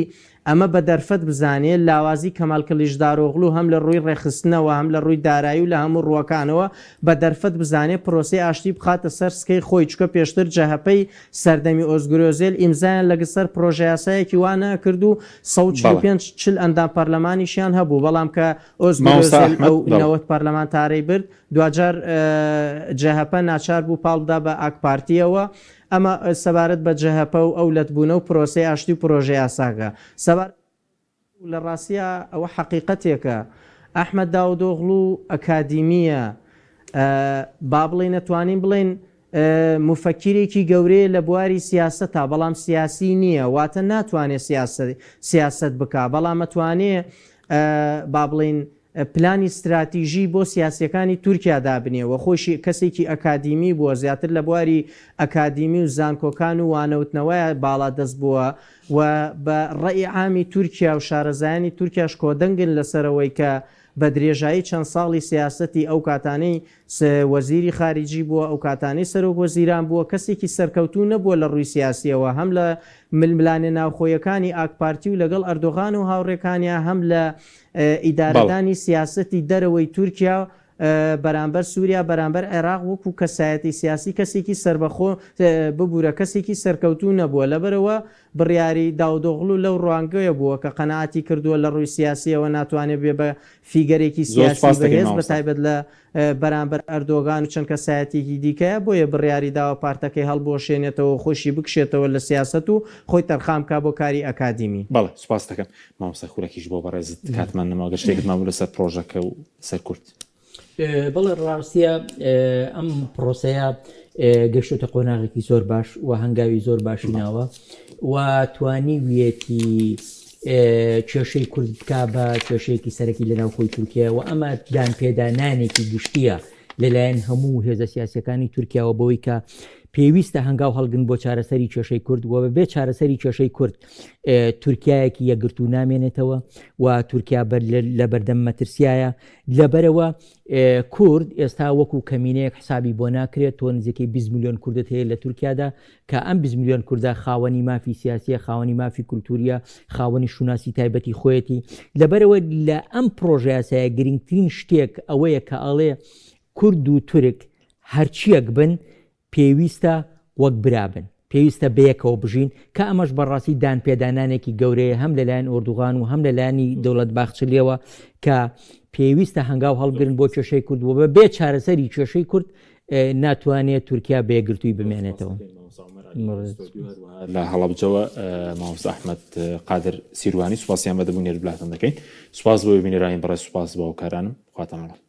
ئەمە بە دەرفەت بزانێ، لاوازی کەمال کلیچدارۆغلو هەم لە ڕووی ڕێکخستنەوە، هەم لە ڕووی دارایی و لە هەموو ڕووەکانەوە بە دەرفەت بزانێ پرۆسەی ئاشتی بخاتە سەر سکەی خۆی، چونکە پێشتر جەهەپەی سەردەمی ئۆزگور ئۆزێل ئیمزایان لەگسەر پرۆژەیاسایەکی وا نەئەکرد و بەڵێ. 145 40 ئەندام پەرلەمانیشیان هەبوو، بەڵام کە ئۆزگور مامۆستا ئۆزێل ئەحمەد، ئەو بەڵێ. 90 پەرلەمانتارەی برد، دواجار جەهەپە ناچار بوو پاڵ بدا بە ئاکپارتییەوە. ئەمە سەبارەت بە جەهەپە و ئەو لەتبوونە و پرۆسەی ئاشتی و پرۆژەیاساکە. سەبارەت بە لە ڕاستیا ئەوە حەقیقەتێکە ئەحمەد داودئۆغڵو ئەکادیمییە، با بڵێین ئەتوانین بڵێین موفەکیرێکی گەورەیە لە بواری سیاسەتا بەڵام سیاسی نییە واتە ناتوانێ سیاسەت بکا بەڵام ئەتوانێ با بڵێین پلانی ستراتیژی بۆ سیاسیەکانی تورکیا دابنێ و خۆیشی کەسێکی ئەکادیمی بووە زیاتر لە بواری ئەکادیمی و زانکۆکان و وانەوتنەوەیا باڵادەست بووە و بە ڕەئی عامی تورکیا و شارەزایانی تورکیاش کۆدەنگن لەسەرەوەی کە بە درێژایی چەند ساڵی سیاسەتی ئەو کاتانەی وەزیری خاریجی بووە، ئەو کاتانەی سەرۆک وەزیران بووە، کەسێکی سەرکەوتوو نەبووە لە ڕووی سیاسییەوە، هەم لە ململانێ ناوخۆیەکانی ئاکپارتی و لەگەڵ ئەردۆغان و هاوڕێکانیا، هەم لە ئیدارەدانی سیاسەتی دەرەوەی تورکیا بەرامبەر سوریا، بەرامبەر عێراق وەکو کەسایەتی سیاسی کەسێکی سەربەخۆ، ببورە کەسێکی سەرکەوتوو نەبووە، لەبەرئەوە بڕیاری داودۆغڵو لەو ڕوانگەیە بووە کە قەناعەتی کردووە لە ڕووی سیاسییەوە ناتوانێت بێ بە فیگەرێکی زۆر سیاسی سوپاست دەکەین بەهێز مامۆستا. بەتایبەت لە بەرامبەر ئەردۆگان و چەند کەسایەتیەکی دیکەیە، بۆیە بڕیاری داوە پارتەکەی هەڵبوەشێنێتەوە و خۆیشی بکشێتەوە لە سیاسەت و خۆی تەرخان بکا بۆ کاری ئەکادیمی. بەڵێ سوپاست دەکەم مامۆستا خولەکیش بۆ بەڕێزت کاتمان نەماوە گەر شتێکت مابوو لەسەر پڕۆژەکە و سەر کورد. بەڵێ ڕاستیە ئەم پرۆسەیە گەشتۆتە قۆناغێکی زۆر باش و هەنگاوی زۆر باشی ناوە و توانیویەتی کێشەی کورد بکا بە کێشەیەکی سەرەکی لە ناوخۆی تورکیا و ئەمە دان پێدانانێکی گشتیە لەلایەن هەموو هێزە سیاسەکانی تورکیاوە بەوەی کە پێویستە هەنگاو هەڵگن بۆ چارەسەری کێشەی کورد و بەبێ چارەسەری کێشەی کورد تورکایەکی یەکگرتوو نامێنێتەوە و تورکیا لە بەردەم مەترسیایە لەبەرئەوە کورد ئێستا وەکو کەمینەیەک حسابی بۆ ناکرێت، تۆ نزیکەی 20 ملیۆن کوردت هەیە لە تورکیادا کە ئەم 20 ملیۆن کوردە خاوەنی مافی سیاسیە، خاوەنی مافی کولتوریە، خاوەنی شوناسی تایبەتی خۆیەتی. لەبەرئەوە لە ئەم پڕۆژەیاسایە گرنگترین شتێک ئەوەیە کە ئەڵێ کورد و تورک هەرچیەک بن پێویستە وەک برا بن، پێویستە بەیەکەوە بژین، کە ئەمەش بەڕاستی دانپێدانانێکی گەورەیە هەم لەلایەن ئۆردوغان و هەم لەلایەنی دەوڵەت باخچلیەوە کە پێویستە هەنگاو هەڵبگرن بۆ کێشەی کورد و بەبێ چارەسەری کێشەی کورد ناتوانێت تورکیا بە یەکگرتووی بمێنێتەوە. لە هەڵەبجەوە مامۆستا ئەحمەد قادر سیروانی سوپاسیان بە دەبوو نێربلاتان دەکەین. سوپاس بۆ بینەرانی بەڕێز سوپاس بۆ هاوکارانم خواتان لەگەڵ.